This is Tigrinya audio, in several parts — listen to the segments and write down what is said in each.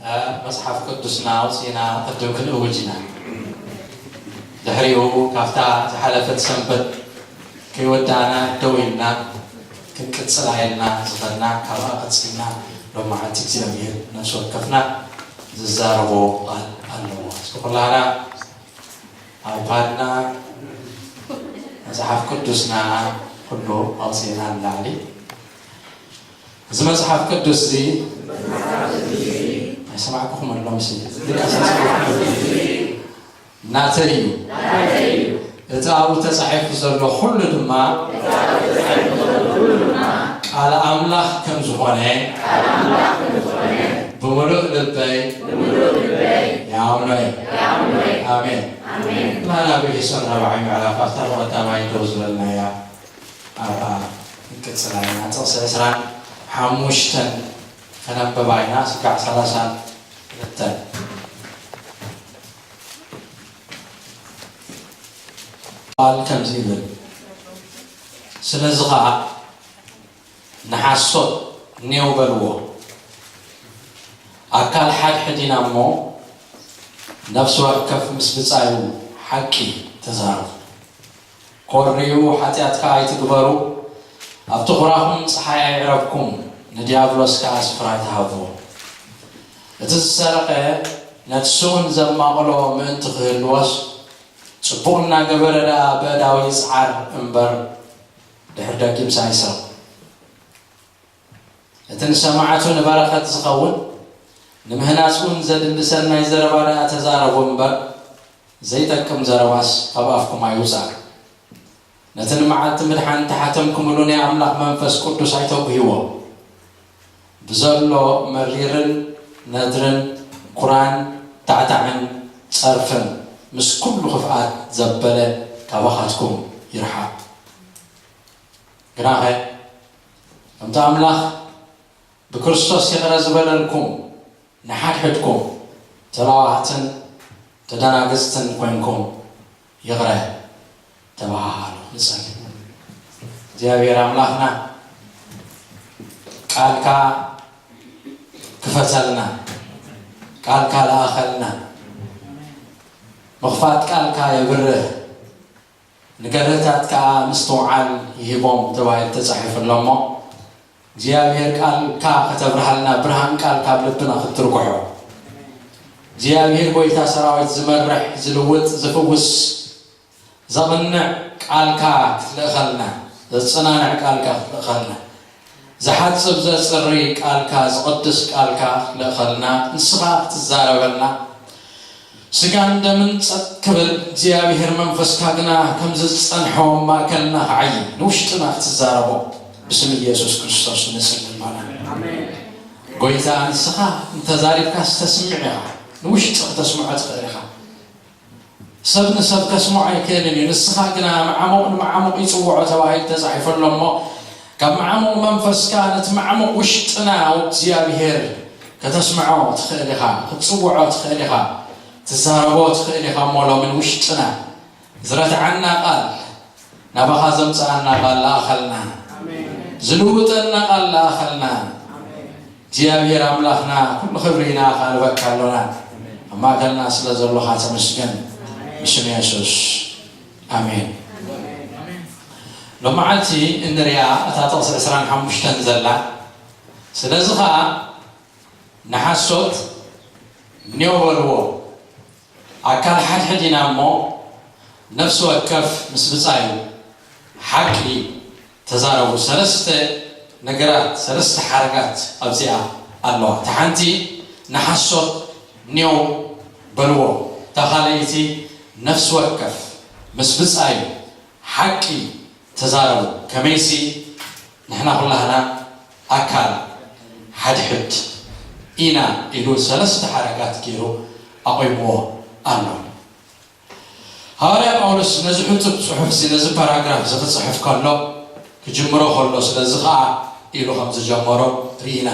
መጽሓፍ ቅዱስና ኣውጺእና ቅድም ክንእውጅ ኢና። ድሕሪኡ ካብታ ዝሓለፈት ሰንበት ከይወዳእና ደው ኢልና ክንቅጽል ኣየልና ዝኸድና፣ ካብኣ ቀጺልና ሎም መዓልቲ እግዚኣብሔር ነፍሲ ወከፍና ዝዛረቦ ቃል ኣለዎ። እስኪ ኩላህና ኣይፓድና መጽሓፍ ቅዱስና ኩሉ ኣውጺእና ንላዕሊ። እዚ መጽሓፍ ቅዱስ እዚ ኣይሰማዕኩኹም ኣለኹም፣ ሲ ድቃስ ናተይ እዩ። እቲ ኣብኡ ተጻሒፉ ዘሎ ኩሉ ድማ ቃል ኣምላኽ ከም ዝኾነ ብምሉእ ልበይ ይኣምኖ እየ። ኣሜን። ንሕና ብኤፌሶን ራብዓይ ምዕራፍ ኣብታ ብቐዳማይ ደው ዝበልናያ ኣብኣ ክንቅጽላ ኢና። ጥቕሲ ዕስራን ሓሙሽተን ከነንብባ ኢና። ስጋዕ ሰላሳን ክልተን ቃል ከምዚ ይብል፣ ስለዚ ኸኣ ንሓሶት ኔው በልዎ። ኣካል ሓድሕድ ኢና እሞ፣ ነፍሲ ወከፍ ምስ ብጻዩ ሓቂ ተዛረቡ። ኮርዩ ሓጢኣት ከኣ ኣይትግበሩ። ኣብቲ ኹራኹም ጸሓይ ኣይዕረብኩም፣ ንዲያብሎስ ከኣ ስፍራ ኣይትሃብዎ። እቲ ዝሰረቐ ነቲ ስኡን ዘማቕሎ ምእንቲ ክህልዎስ፣ ጽቡቕ እናገበረ ደኣ በእዳዊ ይጽዓር እምበር፣ ድሕሪ ደጊምስ ኣይስረቕ። እቲ ንሰማዕቱ ንበረኸት ዝኸውን፣ ንምህናጽ እውን ዘድሊ ሰናይ ዘረባ ደኣ ተዛረቡ እምበር፣ ዘይጠቅም ዘረባስ ካብ ኣፍኩም ኣይውጻእ። ነቲ ንመዓልቲ ምድሓን ተሓተምኩምሉ ናይ ኣምላኽ መንፈስ ቅዱስ ኣይተጉህይዎ። ብዘሎ መሪርን ነድርን ኩራን ታዕታዕን ጸርፍን ምስ ኩሉ ክፍኣት ዘበለ ካባኻትኩም ይርሓቕ። ግናኸ ከምቲ ኣምላኽ ብክርስቶስ ይቕረ ዝበለልኩም፣ ንሓድሕድኩም ተላዋህትን ተደናገጽትን ኮይንኩም ይቕረ ተባሃሃሉ። ንጸሊ። እግዚኣብሔር ኣምላኽና፣ ቃልካ ክፈተልና፣ ቃልካ ለኣኸልና። ምኽፋት ቃልካ የብርህ፣ ንገርህታት ከኣ ምስትውዓል ይህቦም ተባሂሉ ተጻሒፉ ኣሎ እሞ፣ እግዚኣብሔር ቃልካ ከተብርሃልና፣ ብርሃን ቃልካ ኣብ ልብና ክትርጉሖ፣ እግዚኣብሔር ጐይታ ሰራዊት ዝመርሕ፣ ዝልውጥ፣ ዝፍውስ፣ ዘቕንዕ ቃልካ ክትልእኸልና፣ ዘጸናንዕ ቃልካ ክትልእኸልና፣ ዝሓጽብ ዘጽሪ ቃልካ፣ ዝቕድስ ቃልካ ክትልእኸልና፣ ንስኻ ክትዛረበልና፣ ስጋን ደምን ጸጥ ክብል፣ እግዚኣብሔር መንፈስካ ግና ከምዚ ዝጸንሖ ኣብ ማእከልና ክዓዪ፣ ንውሽጥና ክትዛረቦ ብስም ኢየሱስ ክርስቶስ ንጽሊ ኣሎና። ኣሜን። ጐይታ፣ ንስኻ እንተዛሪብካስ ተስምዕ ኢኻ፣ ንውሽጢ ከተስምዖ ትኽእል ኢኻ። ሰብ ንሰብ ከስምዖ ኣይክእልን እዩ። ንስኻ ግና መዓሙቕ ንመዓሙቕ ይጽውዖ ተባሂሉ ተጻሒፉ ኣሎ እሞ፣ ካብ መዓሙቕ መንፈስካ ነቲ መዓሙቕ ውሽጥና እግዚኣብሔር ከተስምዖ ትኽእል ኢኻ፣ ክትጽውዖ ትኽእል ኢኻ፣ ትዛረቦ ትኽእል ኢኻ እሞ፣ ሎሚ ንውሽጥና ዝረትዓና ቃል፣ ናባኻ ዘምጽኣና ቃል ለኣኸልና፣ ዝልውጠና ቃል ለኣኸልና። እግዚኣብሔር ኣምላኽና፣ ኩሉ ክብሪ ንኣኻ ንበካ ኣሎና። ኣብ ማእከልና ስለ ዘሎኻ ተመስገን። ብስም የሱስ፣ ኣሜን። ሎመዓልቲ እንሪኣ እታ ጥቕሲ ዕስራን ሓሙሽተን ዘላ፣ ስለዚ ኸኣ ንሓሶት ኔው በልዎ፣ ኣካል ሓድሕድ ኢና እሞ፣ ነፍሲ ወከፍ ምስ ብጻዩ ሓቂ ተዛረቡ። ሰለስተ ነገራት፣ ሰለስተ ሓረጋት ኣብዚኣ ኣለዋ። እታ ሓንቲ ንሓሶት ኔው በልዎ፣ እታ ካልኣይቲ ነፍሲ ወከፍ ምስ ብጻዩ ሓቂ ተዛረቡ። ከመይሲ ንሕና ኩላህና ኣካል ሓድሕድ ኢና ኢሉ ሰለስተ ሓረጋት ገይሩ ኣቑምዎ ኣሎ። ሃዋርያ ጳውሎስ ነዚ ሕጹብ ጽሑፍ እዚ፣ ነዚ ፓራግራፍ እዚ ክጽሕፍ ከሎ፣ ክጅምሮ ከሎ፣ ስለዚ ኸኣ ኢሉ ከም ዝጀመሮ ርኢና።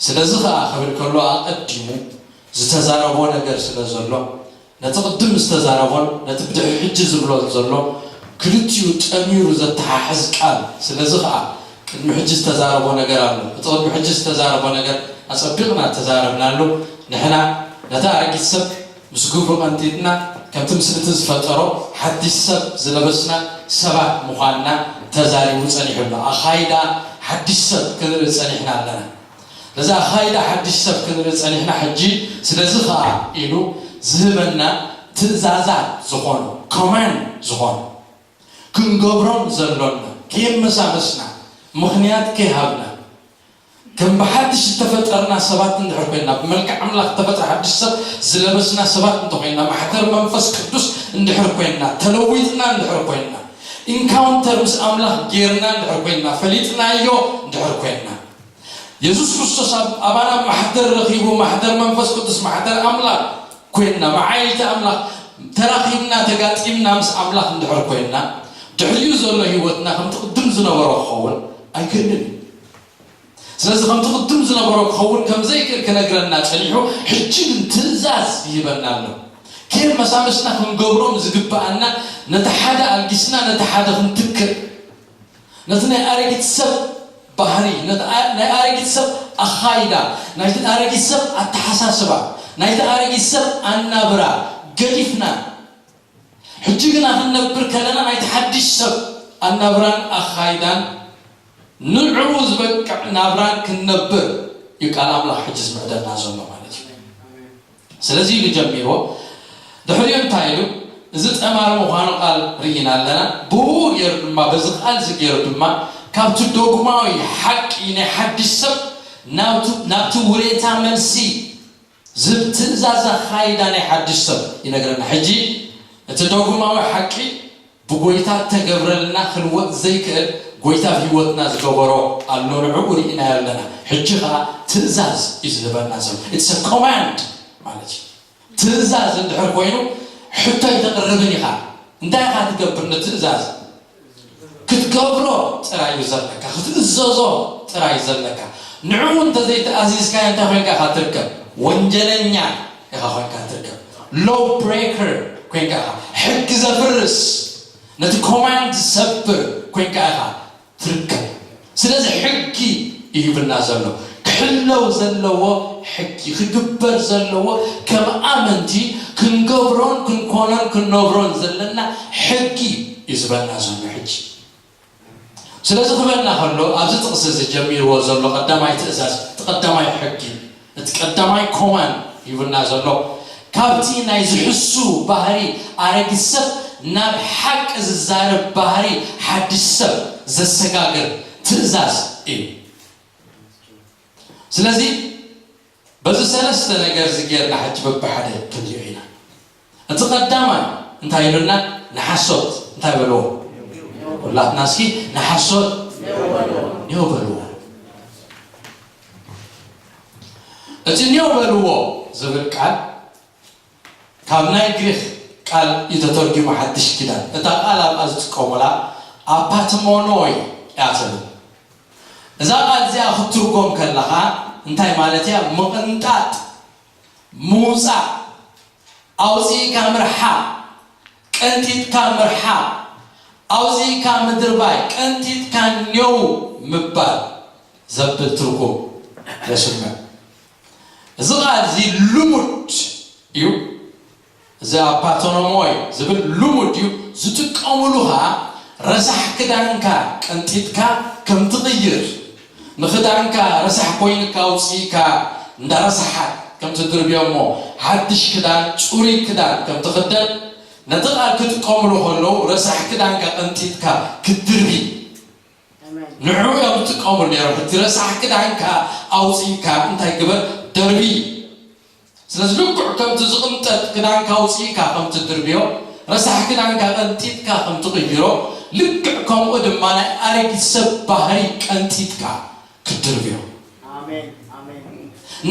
ስለዚ ኸኣ ክብል ከሎ፣ ኣቐዲሙ ዝተዛረቦ ነገር ስለ ዘሎ፣ ነቲ ቅድም ዝተዛረቦን ነቲ ብድሕሪ ሕጂ ዝብሎ ዘሎ ክልቲኡ ጠሚሩ ዘተሓሕዝ ቃል። ስለዚ ኸኣ ቅድሚ ሕጂ ዝተዛረቦ ነገር ኣሎ። እቲ ቅድሚ ሕጂ ዝተዛረቦ ነገር ኣጸቢቕና እተዛረብናሉ፣ ንሕና ነቲ ኣረጊት ሰብ ምስ ግብሩ ቀንጢጥና፣ ከምቲ ምስልቲ ዝፈጠሮ ሓድሽ ሰብ ዝለበስና ሰባት ምዃንና ተዛሪቡ ጸኒሑ ኣሎ። ኣኻይዳ ሓድሽ ሰብ ክንርኢ ጸኒሕና ኣለና። ነዚ ኣኻይዳ ሓድሽ ሰብ ክንርኢ ጸኒሕና፣ ሕጂ ስለዚ ኸኣ ኢሉ ዝህበና ትእዛዛት ዝኾኑ፣ ኮማንድ ዝኾኑ፣ ክንገብሮም ዘሎና ከየመሳመስና፣ ምኽንያት ከይሃብና፣ ከም ብሓድሽ ዝተፈጠርና ሰባት እንድሕር ኮይንና፣ ብመልክዕ ኣምላኽ ዝተፈጥረ ሓድሽ ሰብ ዝለበስና ሰባት እንተኾይንና፣ ማሕደር መንፈስ ቅዱስ እንድሕር ኮይንና፣ ተለዊጥና እንድሕር ኮይንና፣ ኢንካውንተር ምስ ኣምላኽ ጌርና እንድሕር ኮይንና፣ ፈሊጥናዮ እንድሕር ኮይንና፣ የሱስ ክርስቶስ ኣብ ኣባና ማሕደር ረኺቡ፣ ማሕደር መንፈስ ቅዱስ፣ ማሕደር ኣምላኽ ኮይንና፣ መዓይልቲ ኣምላኽ ተራኺብና፣ ተጋጢምና ምስ ኣምላኽ እንድሕር ኮይንና፣ ድሕሪኡ ዘሎ ህይወትና ከምቲ ቅድም ዝነበሮ ክኸውን ኣይክእልን እዩ። ስለዚ ከምቲ ቅድም ዝነበሮ ክኸውን ከም ዘይክእል ክነግረና ጸኒሑ፣ ሕጂ ግን ትእዛዝ ይህበና ኣሎ። ከየመሳመስና ክንገብሮም ዝግብኣና፣ ነቲ ሓደ ኣልጊስና ነቲ ሓደ ክንትክእ፣ ነቲ ናይ ኣረጊት ሰብ ባህሪ፣ ነቲ ኣ-፣ ናይ ኣረጊት ሰብ ኣኻይዳ፣ ናይቲ ኣረጊት ሰብ ኣተሓሳስባ፣ ናይቲ ኣረጊት ሰብ ኣናብራ ገዲፍና፣ ሕጂ ግና ክንነብር ከለና ናይቲ ሓድሽ ሰብ ኣናብራን ኣኻይዳን ንዕኡ ዝበቅዕ ናብራን ክንነብር እዩ ቃል ኣምላኽ ሕጂ ዝምዕደና ዘሎ ማለት እዩ። ስለዚ ኢሉ ጀሚርዎ። ድሕሪኡ እንታይ ኢሉ? እዚ ጠማሪ ምዃኑ ቃል ርኢና ኣለና። ብኡ ገይሩ ድማ፣ በዚ ቃል እዚ ገይሩ ድማ፣ ካብቲ ዶግማዊ ሓቂ ናይ ሓድሽ ሰብ ናብቲ፣ ናብቲ ውሬታ መልሲ ዝብ ትእዛዝ ኣኻይዳ ናይ ሓድሽ ሰብ ይነግረና። ሕጂ እቲ ዶግማዊ ሓቂ ብጎይታ እተገብረልና ክልወጥ ዘይክእል፣ ጎይታ ኣብ ህይወትና ዝገበሮ ኣሎ፣ ንዕኡ ርኢናዮ ኣለና። ሕጂ ኸኣ ትእዛዝ እዩ ዝህበና ዘሎ። It's a command ማለት እዩ። ትእዛዝ እንድሕር ኮይኑ ሕቶ ኣይተቕርብን ኢኻ። እንታይ ኢኻ ትገብር ንትእዛዝ? ክትገብሮ ጥራይ እዩ ዘለካ፣ ክትእዘዞ ጥራይ እዩ ዘለካ። ንዕኡ እንተዘይተኣዚዝካዮ እንታይ ኮይንካ ኢኻ ትርከብ? ወንጀለኛ ኢኻ ኮይንካ ትርከብ። ሎው ብሬከር ኮይንካ ኢኻ፣ ሕጊ ዘፍርስ፣ ነቲ ኮማንድ ዝሰብር ኮይንካ ኢኻ ትርከብ። ስለዚ ሕጊ እዩ ይብልና ዘሎ። ክሕለው ዘለዎ ሕጊ፣ ክግበር ዘለዎ፣ ከም ኣመንቲ ክንገብሮን ክንኮኖን ክንነብሮን ዘለና ሕጊ እዩ ዝበልና ዘሎ ሕጂ። ስለዚ ክበልና ከሎ፣ ኣብዚ ጥቕሲ እዚ ጀሚርዎ ዘሎ ቀዳማይ ትእዛዝ፣ እቲ ቀዳማይ ሕጊ፣ እቲ ቀዳማይ ኮማንድ ይብልና ዘሎ፣ ካብቲ ናይ ዝሕሱ ባህሪ ኣረጊት ሰብ ናብ ሓቂ ዝዛረብ ባህሪ ሓድሽ ሰብ ዘሰጋግር ትእዛዝ እዩ። ስለዚ በዚ ሰለስተ ነገር እዚ ጌርና ሕጂ በብሓደ ክንሪኦ ኢና። እቲ ቀዳማይ እንታይ ኢሉና? ንሓሶት እንታይ በልዎ? ሁላትና እስኪ ንሓሶት ኔው በልዎ። እቲ ኔው በልዎ ዝብል ቃል ካብ ናይ ግሪኽ ቃል እዩ ተተርጒሙ ሓድሽ ኪዳን። እታ ቃል ኣብኣ ዝጥቀሙላ ኣፓትሞኖይ እያ ትብል። እዛ ቃል እዚኣ ክትትርጎም ከለኻ እንታይ ማለት እያ? ምቕንጣጥ፣ ምውጻእ፣ ኣውጺእካ ምርሓቕ፣ ቀንጢጥካ ምርሓቕ፣ ኣውጺእካ ምድርባይ፣ ቀንጢጥካ ኔው ምባል ዘብል ትርጉም የስምዕ። እዚ ቃል እዚ ልሙድ እዩ። እዚ ኣፓቶኖሞይ ዝብል ልሙድ እዩ። ዝጥቀሙሉ ኸኣ ረሳሕ ክዳንካ ቀንጢጥካ ከም ትቕይር፣ ንኽዳንካ ረሳሕ ኮይኑካ ኣውጺእካ እንዳ ረሳሓት ከም ትድርብዮ እሞ፣ ሓድሽ ክዳን፣ ጽሩይ ክዳን ከም ትኽደን፣ ነቲ ቃል ክጥቀሙሉ ከለዉ፣ ረሳሕ ክዳንካ ቀንጢጥካ ክትድርቢ፣ ኣሜን። ንዕኡ እዮም ዝጥቀሙሉ ነይሮም። እቲ ረሳሕ ክዳንካ ኣውጺእካ እንታይ ግበር? ደርቢ። ስለዚ ልክዕ ከምቲ ዝቕንጠጥ ክዳንካ ኣውጺእካ ከም ትድርብዮ፣ ረሳሕ ክዳንካ ቀንጢጥካ ከም ትቕይሮ፣ ልክዕ ከምኡ ድማ ናይ ኣረጊት ሰብ ባህሪ ቀንጢጥካ ክትድርብዮ። ኣሜን፣ ኣሜን።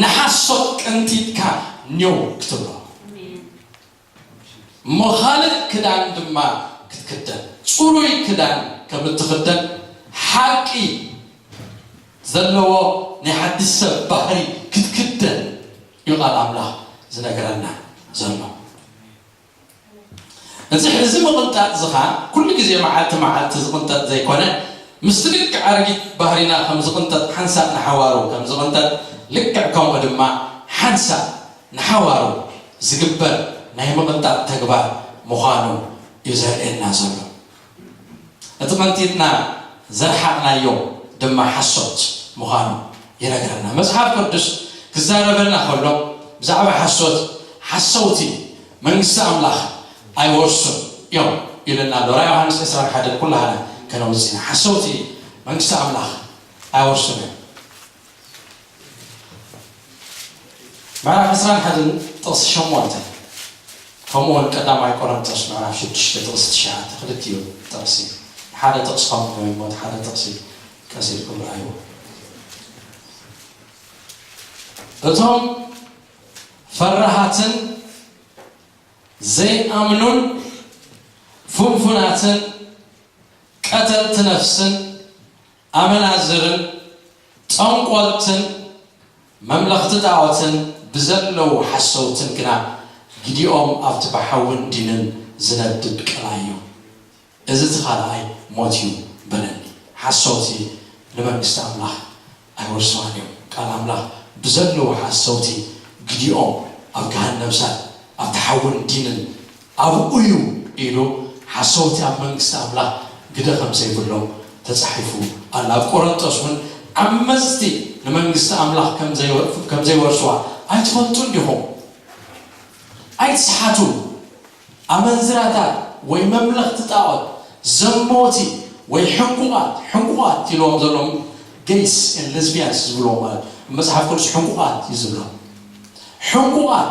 ንሓሶት ቀንጢጥካ ኔው ክትብሎ። ኣሜን። እሞ ካልእ ክዳን ድማ ክትክደን፣ ጽሩይ ክዳን ከም እትኽደን፣ ሓቂ ዘለዎ ናይ ሓድሽ ሰብ ባህሪ ክትክደን እዩ ቃል ኣምላኽ ዝነግረና ዘሎ። እዚ ሕዚ ምቕንጣጥ እዚ ኸኣ ኩሉ ግዜ መዓልቲ መዓልቲ ዝቕንጠጥ ዘይኮነ፣ ምስቲ ልክዕ ኣረጊት ባህሪና ከም ዝቕንጠጥ፣ ሓንሳእ ንሓዋሩ ከም ዝቕንጠጥ፣ ልክዕ ከምኡ ድማ ሓንሳእ ንሓዋሩ ዝግበር ናይ ምቕንጣጥ ተግባር ምዃኑ እዩ ዘርእየና ዘሎ። እቲ ቀንጢጥና ዘርሓቕናዮ ድማ ሓሶት ምዃኑ ይነግረና። መጽሓፍ ቅዱስ ክዛረበና ከሎ ብዛዕባ ሓሶት፣ ሓሰውቲ መንግስቲ ኣምላኽ ኣይወርሱን እዮም ኢሉና ኣሎ። ራእይ ዮሃንስ ዕስራን ሓደን ኩላህና ከነውጽእ ኢና። ሓሰውቲ መንግስቲ ኣምላኽ ኣይወርሱን እዮም። ምዕራፍ ዕስራን ሓደን ጥቕሲ ሸሞንተ፣ ከምኡ እውን ቀዳማይ ቆሮንቶስ ምዕራፍ ሽዱሽተ ጥቕሲ ትሽዓተ፣ ክልቲኡ ጥቕሲ፣ ሓደ ጥቕሲ ከምኡ ወይ ሞት ሓደ ጥቕሲ ቀስ ኢልኩም ረኣይዎ። እቶም ፈራሃትን ዘይኣምኑን ፍንፉናትን ቀተልቲ ነፍስን ኣመናዝርን ጠንቆልትን መምለኽቲ ጣዖትን ብዘለዉ ሓሰውትን ግና ግዲኦም ኣብቲ ብሓውን ዲንን ዝነድድ ቀላይ እዩ። እዚ እቲ ካልኣይ ሞት እዩ በለኒ። ሓሰውቲ ንመንግስቲ ኣምላኽ ኣይወርስዋን እዮም። ቃል ኣምላኽ ብዘለዉ ሓሰውቲ ግዲኦም ኣብ ገሃነም እሳት ኣብቲ ሓውን ዲንን ኣብኡ እዩ ኢሉ ሓሰውቲ ኣብ መንግስቲ ኣምላኽ ግደ ከም ዘይብሎም ተጻሒፉ ኣሎ። ኣብ ቆሮንጦስ እውን ዓመጽቲ ንመንግስቲ ኣምላኽ ከም ዘይወ-፣ ከም ዘይወርስዋ ኣይትፈልጡን ዲኹም? ኣይትስሓቱ። ኣመንዝራታት ወይ መምለኽቲ ጣዖት፣ ዘሞቲ ወይ ሕንቁቓት፣ ሕንቁቓት ኢልዎም ዘሎም gays and lesbians ዝብልዎም ማለት መጽሓፍ ቅዱስ ሕንቁቓት እዩ ዝብሎም። ሕንቁቓት፣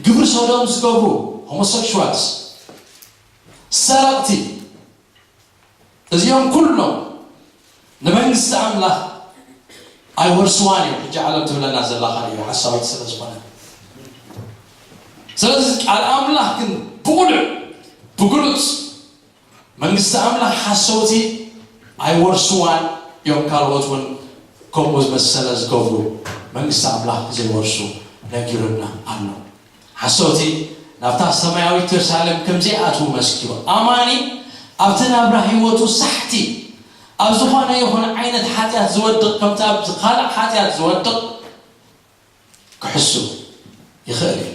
ግብሪ ሰዶም ዝገብሩ፣ ሆሞሴክሹዋልስ፣ ሰረቕቲ፣ እዚኦም ኩሎም ንመንግስቲ ኣምላኽ ኣይወርስዋን እዮም። ሕጂ ዓለም ትብለና ዘላ ካልእ እዩ፣ ሓሳዊት ስለ ዝኾነ። ስለዚ ቃል ኣምላኽ ግን ብቑሉዕ ብግሉጽ መንግስቲ ኣምላኽ ሓሰውቲ ኣይወርስዋን እዮም፣ ካልኦት እውን ከምኡ ዝመሰለ ዝገብሩ መንግስቲ ኣምላኽ ዘይወርሱ ነጊሩና ኣሎ። ሓሰውቲ ናብታ ሰማያዊት የሩሳሌም ከም ዘይኣትዉ መስኪሩ። ኣማኒ ኣብቲ ናብራ ህይወቱ ሳሕቲ ኣብ ዝኾነ ይኹን ዓይነት ሓጢኣት ዝወድቕ፣ ከምቲ ኣብ ካልእ ሓጢኣት ዝወድቕ ክሕሱ ይኽእል እዩ።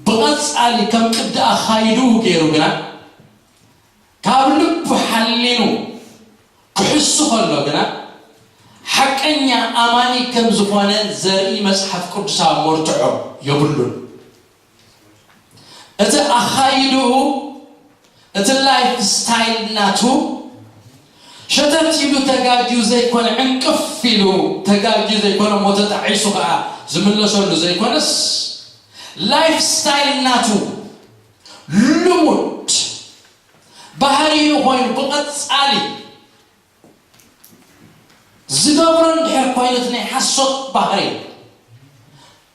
ብቐጻሊ ከም ቅዲ ኣኻይድኡ ገይሩ ግና ካብ ልቡ ሓሊኑ ክሕሱ ከሎ ግና ሓቀኛ ኣማኒ ከም ዝኾነ ዘርኢ መጽሓፍ ቅዱሳዊ መርትዖ የብሉን። እቲ ኣኻይድኡ፣ እቲ ላይፍ ስታይል ናቱ ሸተት ኢሉ ተጋግዩ ዘይኮነ፣ ዕንቅፍ ኢሉ ተጋግዩ ዘይኮነ፣ እሞ ተጣዒሱ ኸዓ ዝምለሰሉ ዘይኮነስ፣ ላይፍ ስታይል ናቱ ልሙድ ባህሪኡ ኮይኑ ብቐጻሊ ዝገብሮ እንድሕር ኮይኑ፣ እቲ ናይ ሓሶት ባህሪ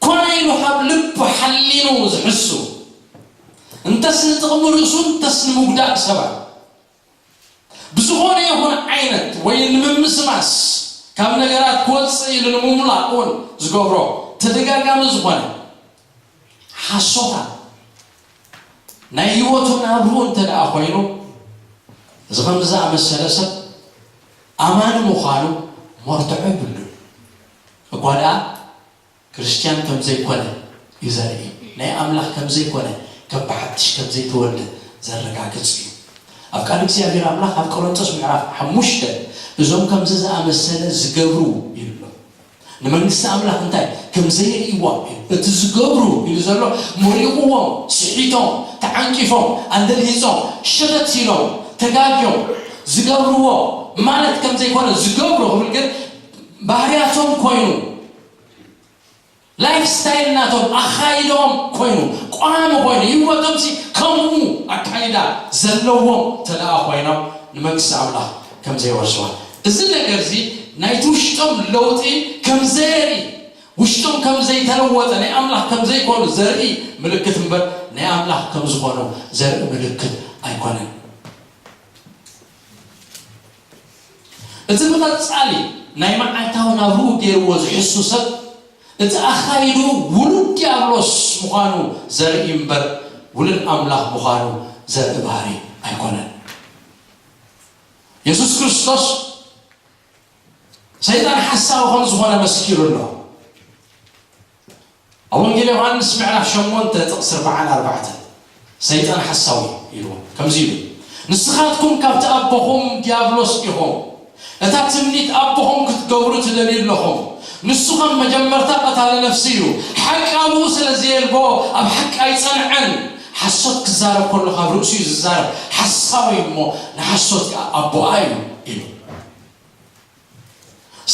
ኮነ ኢሉ ካብ ልቡ ሓሊኑ ዝሕሱ፣ እንተስ ንጥቕሚ ርእሱ እንተስ ንምጉዳእ ሰባት፣ ብዝኾነ ይኹን ዓይነት ወይ ንምምስማስ፣ ካብ ነገራት ክወጽእ ኢሉ ንምምላቕ እውን ዝገብሮ ተደጋጋሚ ዝኾነ ሓሶታ ናይ ህይወቱ ናብርኡ እንተ ደኣ ኮይኑ፣ እዚ ከምዚ ዝኣመሰለ ሰብ ኣማኒ ምዃኑ መርትዖ የብሉን። እኳ ደኣ ክርስትያን ከም ዘይኮነ እዩ ዘርኢ፣ ናይ ኣምላኽ ከም ዘይኮነ፣ ከም ብሓድሽ ከም ዘይተወልደ ዘረጋግጽ እዩ። ኣብ ቃል እግዚኣብሔር ኣምላኽ ኣብ ቆሮንቶስ ምዕራፍ ሓሙሽተ እዞም ከምዚ ዝኣመሰለ ዝገብሩ ይብሎ። ንመንግስቲ ኣምላኽ እንታይ ከም ዘይርእይዋ እዩ። እቲ ዝገብሩ ኢሉ ዘሎ መሪቕዎም፣ ስሒቶም፣ ተዓንቂፎም፣ ኣንደልሂጾም፣ ሸተት ኢሎም፣ ተጋግዮም ዝገብርዎ ማለት ከም ዘይኮነ ዝገብሩ ክብል ግን ባህርያቶም ኮይኑ፣ ላይፍ ስታይል ናቶም፣ ኣኻይዶም ኮይኑ፣ ቋሚ ኮይኑ፣ ህይወቶምሲ ከምኡ ኣካይዳ ዘለዎም ተደኣ ኮይኖም ንመንግስቲ ኣምላኽ ከም ዘይወርስዋ፣ እዚ ነገር እዚ ናይቲ ውሽጦም ለውጢ ከም ዘየርኢ፣ ውሽጦም ከም ዘይተለወጠ፣ ናይ ኣምላኽ ከም ዘይኮኑ ዘርኢ ምልክት እምበር፣ ናይ ኣምላኽ ከም ዝኾኑ ዘርኢ ምልክት ኣይኮነን። እቲ ብቐጻሊ ናይ መዓልታዊ ናብርኡ ገይርዎ ዝሕሱ ሰብ፣ እቲ ኣኻይድኡ ውሉድ ዲያብሎስ ምዃኑ ዘርኢ እምበር፣ ውሉድ ኣምላኽ ምዃኑ ዘርኢ ባህሪ ኣይኮነን። የሱስ ክርስቶስ ሰይጣን ሓሳዊ ከም ዝኾነ መስኪሩ ኣሎ። ኣብ ወንጌል ዮሃንስ ምዕራፍ ሸሞንተ ጥቕሲ ኣርባዓን ኣርባዕተን፣ ሰይጣን ሓሳዊ ኢልዎ ከምዚ ኢሉ፣ "ንስኻትኩም ካብቲ ኣቦኹም ዲያብሎስ ኢኹም፣ እታ ትምኒት ኣቦኹም ክትገብሩ ትደልዩ ኣለኹም። ንሱ ከም መጀመርታ ቀታሊ ነፍሲ እዩ፣ ሓቂ ኣብኡ ስለ ዘየልቦ ኣብ ሓቂ ኣይጸንዐን። ሓሶት ክዛረብ ከሎ ካብ ርእሱ እዩ ዝዛረብ፣ ሓሳዊ እሞ ንሓሶት ከኣ ኣቦኣ እዩ" ኢሉ።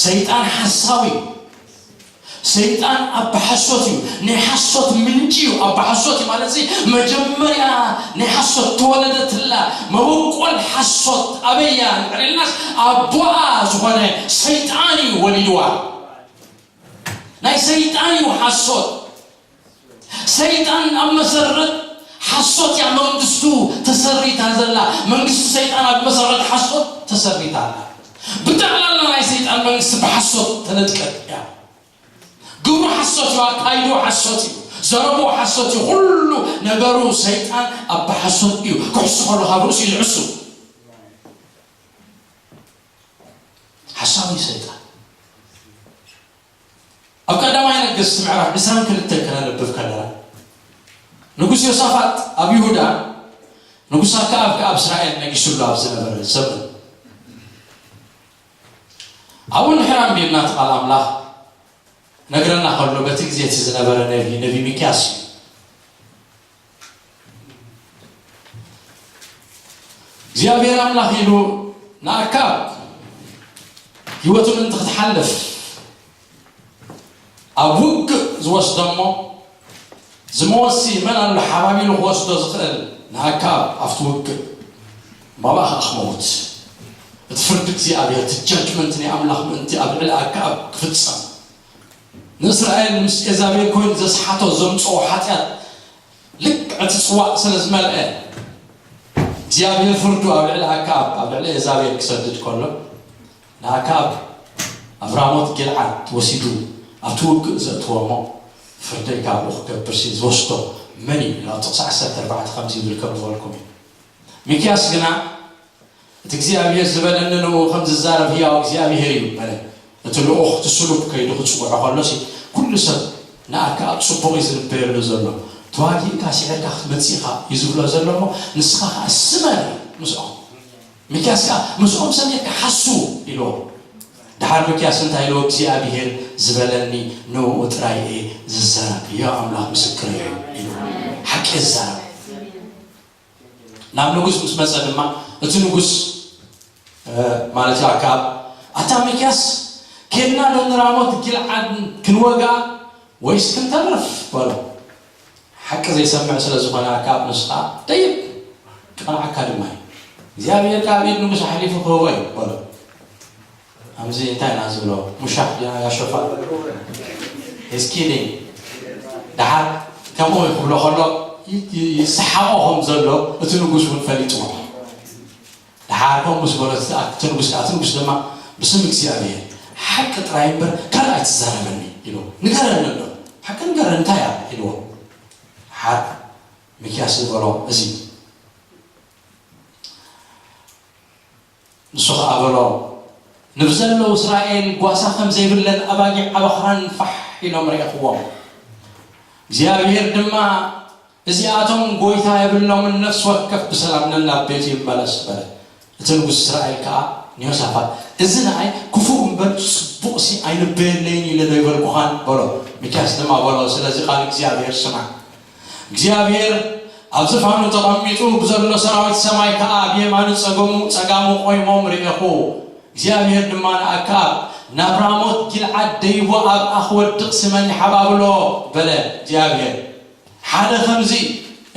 ሰይጣን ሓሳዊ፣ ሰይጣን ኣባ ሓሶት እዩ። ናይ ሓሶት ምንጪ እዩ። ኣባ ሓሶት እዩ ማለት እዚ መጀመርያ ናይ ሓሶት ተወለደትላ መበቆል ሓሶት ኣበያ እንድሕር ኢልናስ ኣቦኣ ዝኾነ ሰይጣን እዩ ወሊድዋ። ናይ ሰይጣን እዩ ሓሶት። ሰይጣን ኣብ መሰረት ሓሶት እያ መንግስቱ ተሰሪታ ዘላ። መንግስቲ ሰይጣን ኣብ መሰረት ሓሶት ተሰሪታ ኣላ። ብጠቕላላ ናይ ሰይጣን መንግስቲ ብሓሶት ተነድቀት እያ። ግብሩ ሓሶት እዩ፣ ኣካይድኡ ሓሶት እዩ፣ ዘረብኡ ሓሶት እዩ። ኩሉ ነገሩ ሰይጣን ኣብ ሓሶት እዩ። ክሕሱ ከሎ ካብ ርእሱ እዩ ዝሕሱ። ሓሳዊ ሰይጣን። ኣብ ቀዳማይ ነገስት ምዕራፍ ዕስራን ክልተን ከነንብብ ከለና፣ ንጉስ ዮሳፋጥ ኣብ ይሁዳ ንጉስ ኣከኣብ ከኣ ኣብ እስራኤል ነጊሱሉ ኣብ ዝነበረ ዘመን፣ ኣብኡ እንድሕር ኣንቢብና እቲ ቃል ኣምላኽ ነግረና ከሎ፣ በቲ ግዜ እቲ ዝነበረ ነቢ፣ ነቢ ሚክያስ እዩ። እግዚኣብሔር ኣምላኽ ኢሉ ንኣካብ ህይወቱ ምእንቲ ክትሓልፍ ኣብ ውግእ ዝወስዶ እሞ፣ ዝመወሲ መን ኣሎ ሓባቢሉ ክወስዶ ዝኽእል ንኣካብ ኣብቲ ውግእ? ባባኻ ክመውት። እቲ ፍርዲ እግዚኣብሔር፣ እቲ ጃጅመንት ናይ ኣምላኽ ምእንቲ ኣብ ልዕሊ ኣካብ ክፍጸም፣ ንእስራኤል ምስ ኤዛቤል ኮይኑ ዘስሓቶ ዘምጽኦ ሓጢኣት ልክዕ እቲ ጽዋእ ስለ ዝመልአ፣ እግዚኣብሔር ፍርዱ ኣብ ልዕሊ ኣካብ፣ ኣብ ልዕሊ ኤዛቤል ክሰድድ ከሎ፣ ንኣካብ ኣብ ራሞት ጊልዓድ ወሲዱ ኣብቲ ውግእ ዘእትዎ እሞ፣ ፍርደይ ካብኡ ክገብር ሲ ዝወስዶ መን እዩ? ኢሉ ኣብ ጥቕሲ ዓሰርተ ኣርባዕተ ከምዚ ይብል ከም ዝበልኩም እዩ። ሚክያስ ግና፣ "እቲ እግዚኣብሔር ዝበለኒ ንኡ ከም ዝዛረብ ህያው እግዚኣብሔር እዩ" በለ። እቲ ልኡኽ እቲ ስሉብ ከይዱ ክጽውዖ ከሎሲ፣ ኩሉ ሰብ ንኣካብ ጽቡቕ እዩ ዝንበየሉ ዘሎ። "ተዋጊእካ ስዒርካ ክትመጽእ ኢኻ" እዩ ዝብሎ ዘሎ እሞ፣ ንስኻ ከኣ ስመር ምስኦም። ሚክያስ ከኣ፣ "ምስኦም ሰሚርካ ሓሱ" ኢልዎ። ደሓር ሚክያስ እንታይ ኢልዎ? "እግዚኣብሔር ዝበለኒ ንኡ ጥራይ እየ ዝዛረብ፣ ህያው ኣምላኽ ምስክር እዩ" ኢልዎ። ሓቂ ይዛረብ። ናብ ንጉስ ምስ መጸ ድማ፣ እቲ ንጉስ፣ እ፣ ማለት እዩ ኣክኣብ፣ "ኣታ ሚክያስ፣ ኬድና ዶ ንራሞት ጊልዓድ ክንወግኣ ወይስ ክንተርፍ?" በሎ። ሓቂ ዘይሰምዕ ስለ ዝኾነ ኣክኣብ፣ ንሱ ኸኣ፣ "ደይብ፣ ክቐንዓካ ድማ እዩ። እግዚኣብሔር ከኣ ኣብ ኢድ ንጉስ ኣሕሊፉ ክህቦ እዩ" በሎ። ከምዚ እንታይ ኢና ዝብሎ? ሙሻሕ ዲና ጋሾፋ? He's kidding። ደሓር ከምኡ ክብሎ ከሎ ይ-፣ ይ-፣ ይሰሓቖ ከም ዘሎ እቲ ንጉስ እውን ፈሊጥዎ። ደሓር ከምኡ ምስ በሎ እቲ፣ እቲ ንጉስ ከኣ፣ እቲ ንጉስ ድማ፣ "ብስም እግዚኣብሔር ሓቂ ጥራይ እምበር ካልእ ኣይትዛረበኒ" ኢሉ። "ንገረኒ ኣሎ፣ ሓቂ ንገረኒ፣ እንታይ እያ?" ኢልዎ። ደሓር ሚክያስ ዝበሎ እዚ ንሱ ኸኣ በሎ፣ "ንብዘለዉ እስራኤል ጓሳ ከም ዘይብለን ኣባጊዕ ኣብ ኣኽራን ፋሕ ኢሎም ርኤኽዎም። እግዚኣብሔር ድማ፣ 'እዚኣቶም ጐይታ የብሎምን፣ ነፍሲ ወከፍ ብሰላም ነናብ ቤቱ ይመለስ' በለ። እቲ ንጉስ እስራኤል ከኣ ንዮሳፋጥ፣ 'እዚ ንኣይ ክፉእ እምበር ጽቡቕሲ ኣይንበየለይን ኢለ ዶ ኣይበልኩኻን?' በሎ። ሚክያስ ድማ በሎ፣ 'ስለዚ ቃል እግዚኣብሔር ስማዕ። እግዚኣብሔር ኣብ ዝፋኑ ተቐሚጡ ብዘሎ ሰራዊት ሰማይ ከኣ ብየማኑ ጸገሙ፣ ጸጋሙ ቆይሞም ርኤኹ። እግዚኣብሔር ድማ ንኣክኣብ፣ ናብ ራሞት ጊልዓድ ደይቡ ኣብኣ ክወድቕ ስመን ይሓባብሎ' በለ። እግዚኣብሔር ሓደ ከምዚ፣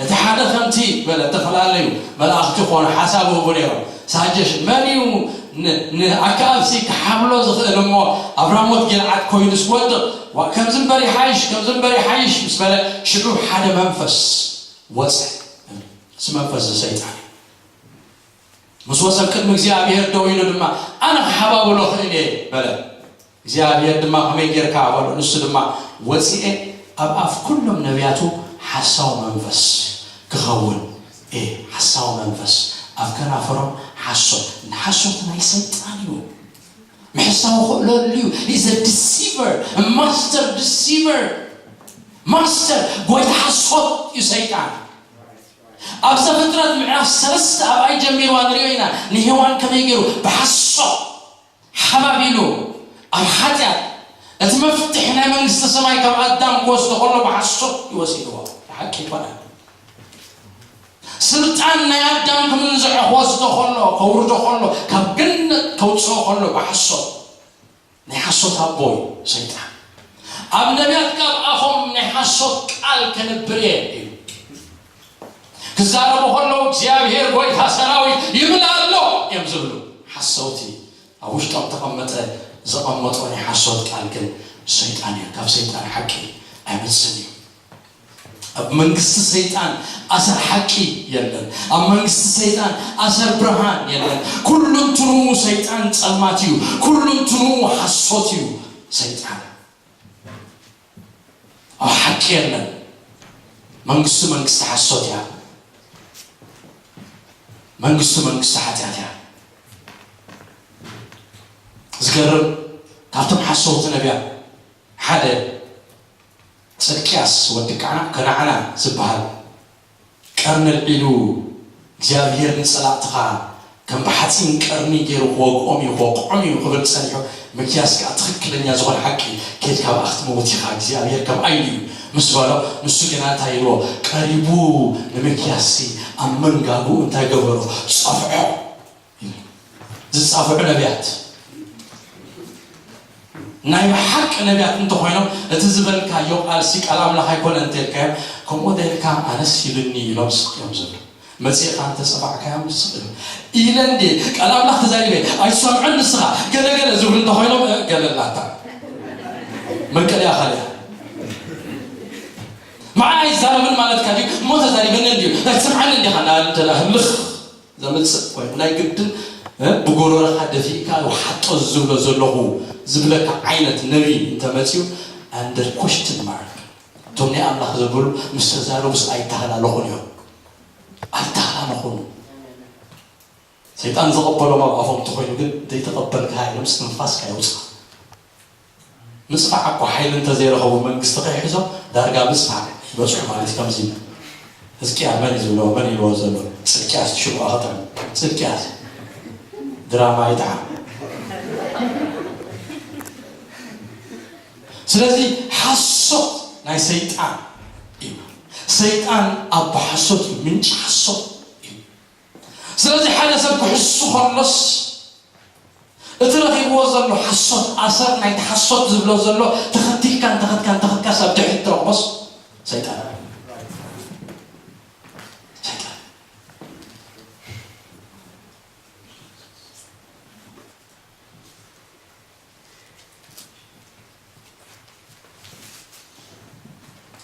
እቲ ሓደ ከምቲ በለ። እተፈላለዩ መላእኽቲ ኾኑ ሓሳብ ይህቡ ነይሮም። ሳጀሽን መን እዩ ን-፣ ንኣክኣብሲ ክሓብሎ ዝኽእል እሞ ኣብ ራሞት ጊልዓድ ኮይኑስ ክወድቕ? ዋ፣ ከምዚ እምበር ይሓይሽ፣ ከምዚ እምበር ይሓይሽ ምስ በለ፣ ሽዑ ሓደ መንፈስ ወጸ። እዚ መንፈስ እዚ ሰይጣን እዩ። ምስ ወጸ ኣብ ቅድሚ እግዚኣብሔር ደው ኢሉ ድማ፣ ኣነ ክሓባብሎ እኽእል እየ በለ። እግዚኣብሔር ድማ፣ ከመይ ጌርካ በሎ። ንሱ ድማ፣ ወጺኤ ኣብ ኣፍ ኩሎም ነቢያቱ ሓሳዊ መንፈስ ክኸውን እየ። ሓሳዊ መንፈስ ኣብ ከናፈሮም ሓሶት፣ ሓሶት ናይ ሰይጣን እዩ። ምሕሳው ክእለሉ እዩ። He's a deceiver, a master deceiver። ማስተር፣ ጎይታ ሓሶት እዩ ሰይጣን። ኣብ ዘፍጥረት ምዕራፍ ሰለስተ ኣብኣይ ጀሚርዋ ንሪኦ ኢና። ንሄዋን ከመይ ገይሩ ብሓሶት ሓባቢሉ ኣብ ሓጢኣት፣ እቲ መፍትሕ ናይ መንግስቲ ሰማይ ካብ ኣዳም ክወስዶ ከሎ ብሓሶት እዩ ወሲድዎ። ብሓቂ ኣይኮነን። ስልጣን ናይ ኣዳም ክምንዝዖ ክወስዶ ከሎ፣ ከውርዶ ከሎ፣ ካብ ገነት ከውፅኦ ከሎ ብሓሶት። ናይ ሓሶት ኣቦ እዩ ሰይጣን። ኣብ ነቢያት ካብ ኣፎም ናይ ሓሶት ቃል ከንብር እየ እዩ። ክዛረቡ ከለዉ እግዚኣብሔር ጎይታ ሰራዊት ይብል ኣሎ እዮም ዝብሉ። ሓሰውቲ፣ ኣብ ውሽጦም ተቐመጠ፣ ዘቐመጦ ናይ ሓሶት ቃል ግን ሰይጣን እዩ። ካብ ሰይጣን ሓቂ ኣይመጽእን እዩ። ኣብ መንግስቲ ሰይጣን ኣሰር ሓቂ የለን። ኣብ መንግስቲ ሰይጣን ኣሰር ብርሃን የለን። ኩሉ እንትንኡ ሰይጣን ጸልማት እዩ። ኩሉ እንትንኡ ሓሶት እዩ ሰይጣን። ኣብ ሓቂ የለን። መንግስቱ መንግስቲ ሓሶት እያ። መንግስቱ መንግስቲ ሓጢኣት እያ። ዝገርም፣ ካብቶም ሓሰውቲ ነቢያት ሓደ ጽድቅያስ ወዲ ከነዓና ዝበሃል ቀርኒ ኣልዒሉ እግዚኣብሄር ንጸላእትኻ ከም ብሓጺን ቀርኒ ገይሩ ክወግኦም እዩ፣ ክወቅዖም እዩ ክብል ጸኒሑ። ሚክያስ ከኣ ትኽክለኛ ዝኾነ ሓቂ፣ ኬድካ ብኣ ክትመውት ኢኻ፣ እግዚኣብሄር ከምኣ ኢሉ እዩ ምስ በሎ፣ ንሱ ግና እንታይ ኢልዎ? ቀሪቡ ንሚክያስሲ ኣብ መንጋግኡ እንታይ ገበሮ? ጸፍዖ። ዝጻፍዑ ነቢያት ናይ ብሓቂ ነቢያት እንተኾይኖም፣ እቲ ዝበልካዮ ቃልሲ ቃል ኣምላኽ ኣይኮነ እንተልካዮም፣ ከምኡ እንተልካ ኣነስ ኢሉኒ ኢሎም ስቕ እዮም ዝብሉ። መጺእካ እንተጸፋዕካዮም ስቕ እዮም። ኢለ እንዴ ቃል ኣምላኽ ተዛሪበ ኣይትሰምዕን ንስኻ ገለ ገለ ዝብሉ እንተኾይኖም፣ እ፣ ገለ ኣላታ መልቀሊያ ካልያ መዓ ኣይዛረብን ማለትካ ድዩ? እሞ ተዛሪበኒ እንድዩ ኣይትሰምዓኒ እንዲኻ እናበለ እንተ ህልኽ ዘምጽእ ኮይኑ ናይ ግድን፣ እ፣ ብጎረረኻ ደፊእካ ሓጦ ዝብሎ ዘለኹ ዝብለካ ዓይነት ነቢይ እንተመጺኡ፣ under question mark። እቶም ናይ ኣምላኽ ዘበሉ ምስ ተዛረቡስ ኣይተሃላለኹን እዮም። ኣይተሃላለኹን። ሰይጣን ዝቐበሎም ኣብ ኣፎም እንተኾይኑ ግን ዘይተቐበልካ ኢሎም እስትንፋስካ የውፅኻ። ምፅፋዕ እኮ ሓይሊ እንተዘይረኸቡ መንግስቲ ከይሕዞም ዳርጋ ምፅፋዕ ይበፅሑ ማለት እዩ። ከምዚ ህዝቅያ መን እዩ ዝብሎ? መን ኢልዎ ዘሎ? ጽድቅያስ ሽጉ ኣኸተም ጽድቅያስ ድራማ ይጥዓም። ስለዚ ሓሶት ናይ ሰይጣን እዩ። ሰይጣን ኣብ ሓሶት እዩ፣ ምንጪ ሓሶት እዩ። ስለዚ ሓደ ሰብ ክሕሱ ከሎስ እቲ ረኺብዎ ዘሎ ሓሶት፣ ኣሰር ናይቲ ሓሶት ዝብሎ ዘሎ ተኸቲልካ እንተኸድካ እንተኸድካስ ኣብ ድሕሪት ትረኽቦስ ሰይጣን። ሰይጣን።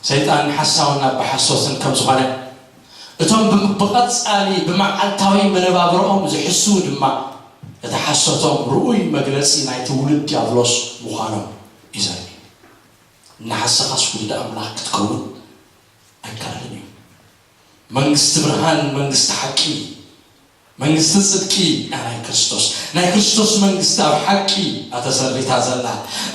ሰይጣን ሓሳውን ኣባ ሓሶትን ከም ዝኾነ፣ እቶም ብም-፣ ብቐጻሊ ብመዓልታዊ መነባብሮኦም ዝሕስዉ ድማ፣ እቲ ሓሶቶም ርኡይ መግለጺ ናይቲ ውሉድ ዲያብሎስ ምዃኖም እዩ ዘርኢ። እናሓሰኻስ ውሉድ ኣምላኽ ክትከውን ኣይከኣልን እዩ። መንግስቲ ብርሃን፣ መንግስቲ ሓቂ፣ መንግስቲ ጽድቂ እያ ናይ ክርስቶስ። ናይ ክርስቶስ መንግስቲ ኣብ ሓቂ እያ ተሰሪታ ዘላ።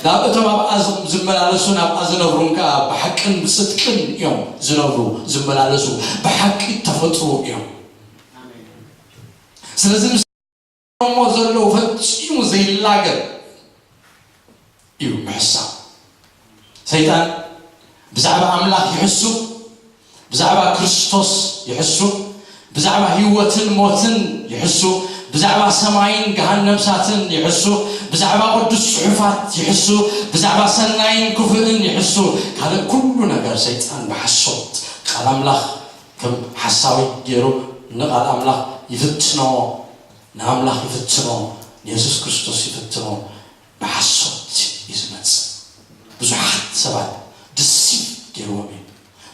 ናብ እቶም ኣብኣ ዝም-፣ ዝመላለሱን ኣብኣ ዝነብሩን ከኣ ብሓቅን ብጽድቅን እዮም ዝነብሩ፣ ዝመላለሱ፣ ብሓቂ ተፈጥሩ እዮም። ስለዚ ምስ እሞ ዘለዉ ፈጺሙ ዘይላገብ እዩ ምሕሳብ። ሰይጣን ብዛዕባ ኣምላኽ ይሕሱ፣ ብዛዕባ ክርስቶስ ይሕሱ፣ ብዛዕባ ህይወትን ሞትን ይሕሱ፣ ብዛዕባ ሰማይን ገሃነም እሳትን ይሕሱ፣ ብዛዕባ ቅዱስ ጽሑፋት ይሕሱ፣ ብዛዕባ ሰናይን ክፉእን ይሕሱ። ካልእ ኩሉ ነገር ሰይጣን ብሓሶት ቃል ኣምላኽ ከም ሓሳዊ ገይሩ ንቓል ኣምላኽ ይፍትኖ፣ ንኣምላኽ ይፍትኖ፣ ንየሱስ ክርስቶስ ይፍትኖ። ብሓሶት እዩ ዝመጽእ። ብዙሓት ሰባት ድሲቭ ገይርዎም እዩ።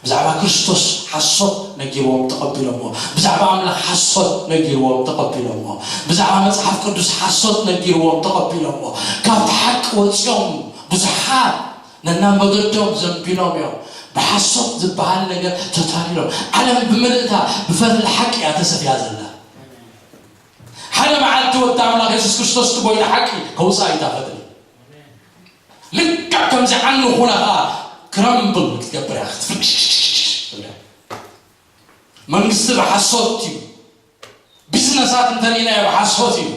ብዛዕባ ክርስቶስ ሓሶት ነጊርዎም ተቐቢሎሞ። ብዛዕባ ኣምላኽ ሓሶት ነጊርዎም ተቐቢሎሞ። ብዛዕባ መጽሓፍ ቅዱስ ሓሶት ነጊርዎም ተቐቢሎሞ። ካብቲ ሓቂ ወጺኦም ብዙሓት ነናብ መገዶም ዘንቢሎም እዮም። ብሓሶት ዝበሃል ነገር ተታሊሎም። ዓለም ብምልእታ ብፈትሊ ሓቂ እያ ተሰፍያ ዘላ። ሓደ መዓልቲ ወዲ ኣምላኽ የሱስ ክርስቶስ እቲ ጎይታ ሓቂ ከውፅኣ እዩ እታ ፈትሊ። ልክዕ ከምዚ ዓኒ ኹና ኸዓ ክረምብል ክትገብር እያ ክትፍርሽ። መንግስቲ ብሓሶት እዩ። ቢዝነሳት እንተሪእናዮ ብሓሶት እዩ።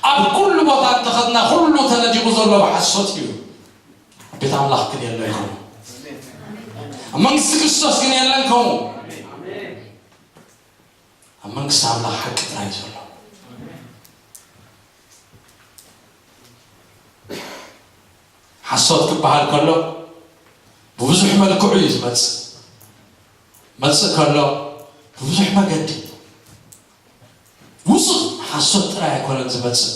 ኣብ ኩሉ ቦታ እንተኸድና ኩሉ ተነዲቑ ዘሎ ብሓሶት እዩ። ቤት ኣምላኽ ግን የለን ከምኡ። ኣብ መንግስቲ ክርስቶስ ግን የለን ከምኡ። ኣብ መንግስቲ ኣምላኽ ሓቂ ጥራይ እዩ ዘሎ። ሓሶት ክበሃል ከሎ ብብዙሕ መልክዑ እዩ ዝመጽእ። መጽእ ከሎ ብብዙሕ መገዲ። ውጹእ ሓሶት ጥራይ ኣይኮነን ዝመጽእ።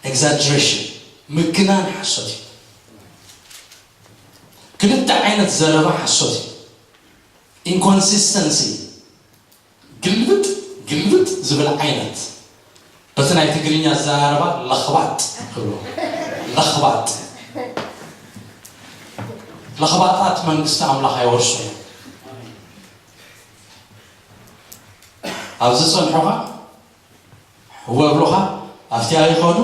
ኤግዛጀሬሽን፣ ምግናን ሓሶት እዩ። ክልተ ዓይነት ዘረባ ሓሶት እዩ። ኢንኮንሲስተንሲ፣ ግልብጥ ግልብጥ ዝብል ዓይነት። በቲ ናይ ትግርኛ ኣዘራርባ ለኽባጥ ክብሎ። ለኽባጥ። ለኽባጣት መንግስቲ ኣምላኽ ኣይወርሱን እዮም። ኣብዚ ጸንሑኻ እወ ብሉኻ ኣብቲ ኣይኸዱ፣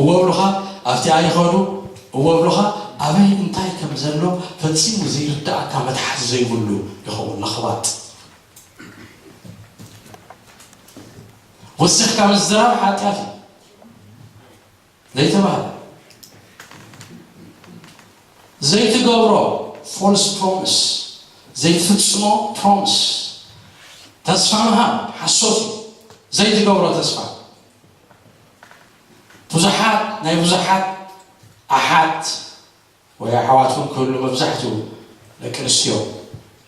እወ ብሉኻ ኣብቲ ኣይኸዱ፣ እወ ብሉኻ ኣበይ እንታይ ከም ዘሎ ፈጺሙ ዘይርዳእካ መትሓዚ ዘይብሉ ይኸውን ለኽባጥ። ወሲኽካ ምዝራብ ሓጢኣት እዩ። ዘይተባህለ ዘይትገብሮ ፎልስ ፕሮሚስ ዘይትፍጽሞ ፕሮሚስ ተስፋ ምሃብ ሓሶት እዩ። ዘይትገብሮ ተስፋ ብዙሓት ናይ ብዙሓት ኣሓት ወይ ኣሕዋት እውን ክህሉ መብዛሕትኡ ደቂ ኣንስትዮ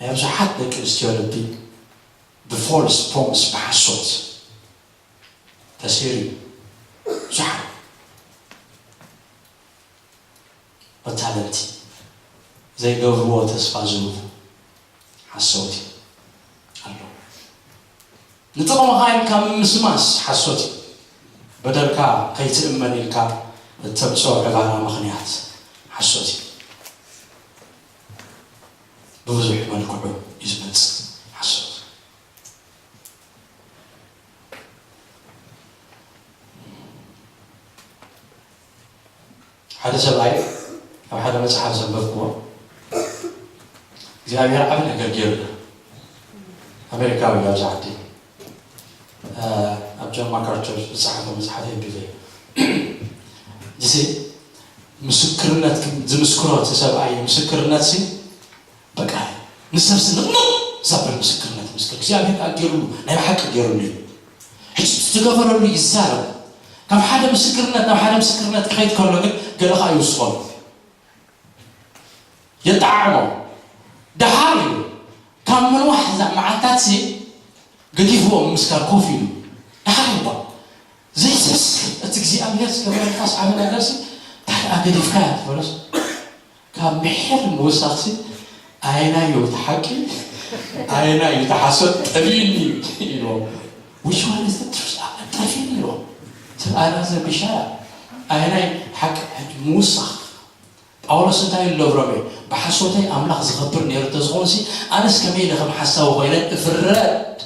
ናይ ብዙሓት ደቂ ኣንስትዮ ልቢ ብፎልስ ፕሮሚስ ብሓሶት ተሲሩ እዩ። ብዙሓት በታለንቲ ዘይገብርዎ ተስፋ ዝህቡ ሓሰውቲ ኣለዉ። ንጥቕምኻ ኢልካ ምምስማስ ሓሶት እዩ። በደልካ ከይትእመን ኢልካ እተምፅኦ ዕባራ ምኽንያት ሓሶት እዩ። ብብዙሕ መልክዑ እዩ ዝመፅእ ሓሶት። ሓደ ሰብኣይ ኣብ ሓደ መጽሓፍ ዘንበብክዎ እግዚኣብሔር ዓቢ ነገር ገይሩና። ኣሜሪካዊ እዩ ኣብዚ ዓዲ ኣብ ጆን ማካርተር ዝጸሓፈ መጽሓፍ የንቢበ። እዚ ምስክርነት ዝምስክሮ እቲ ሰብኣይ ምስክርነት ሲ በቃ ንሰብ ስንቕ ዘብል ምስክርነት ምስክር እግዚኣብሔር ከዓ ገይሩሉ ናይ ብሓቂ ገይሩሉ እዩ። ሕጂ ዝገበረሉ ይዛረብ። ካብ ሓደ ምስክርነት ናብ ሓደ ምስክርነት ክኸይድ ከሎ ግን ገለ ከዓ ይውስኸሉ የጠዓዕሞ። ደሓር እዩ ካብ ምንዋሕ እዛ መዓልታት ሲ ገዲፍዎ ምስካር ኮፍ ኢሉ ደሓር እባ ዘይስስ እቲ እግዚኣብሔር ዝገበረልካስ ዓቢ ነገርሲ እንታይ ደኣ ገዲፍካያ ትበለስ ካብ ምሕር ምውሳኽሲ ኣየናይ እዩ እቲ ሓቂ ኣየናይ እዩ እቲ ሓሶት ጠፊእኒ ኢልዎ። Which one is the truth? ጠፊእኒ ኢልዎ። ሰብ ኣናዘ ቢሻራ ኣየናይ ሓቂ ምውሳኽ ጳውሎስ እንታይ ኢሉ ኣብ ሮሜ? ብሓሶተይ ኣምላኽ ዝኸብር ነይሩ እንተዝኸውን ሲ ኣነስ ከመይ ኢለ ከም ሓሳዊ ኮይነ እፍረድ?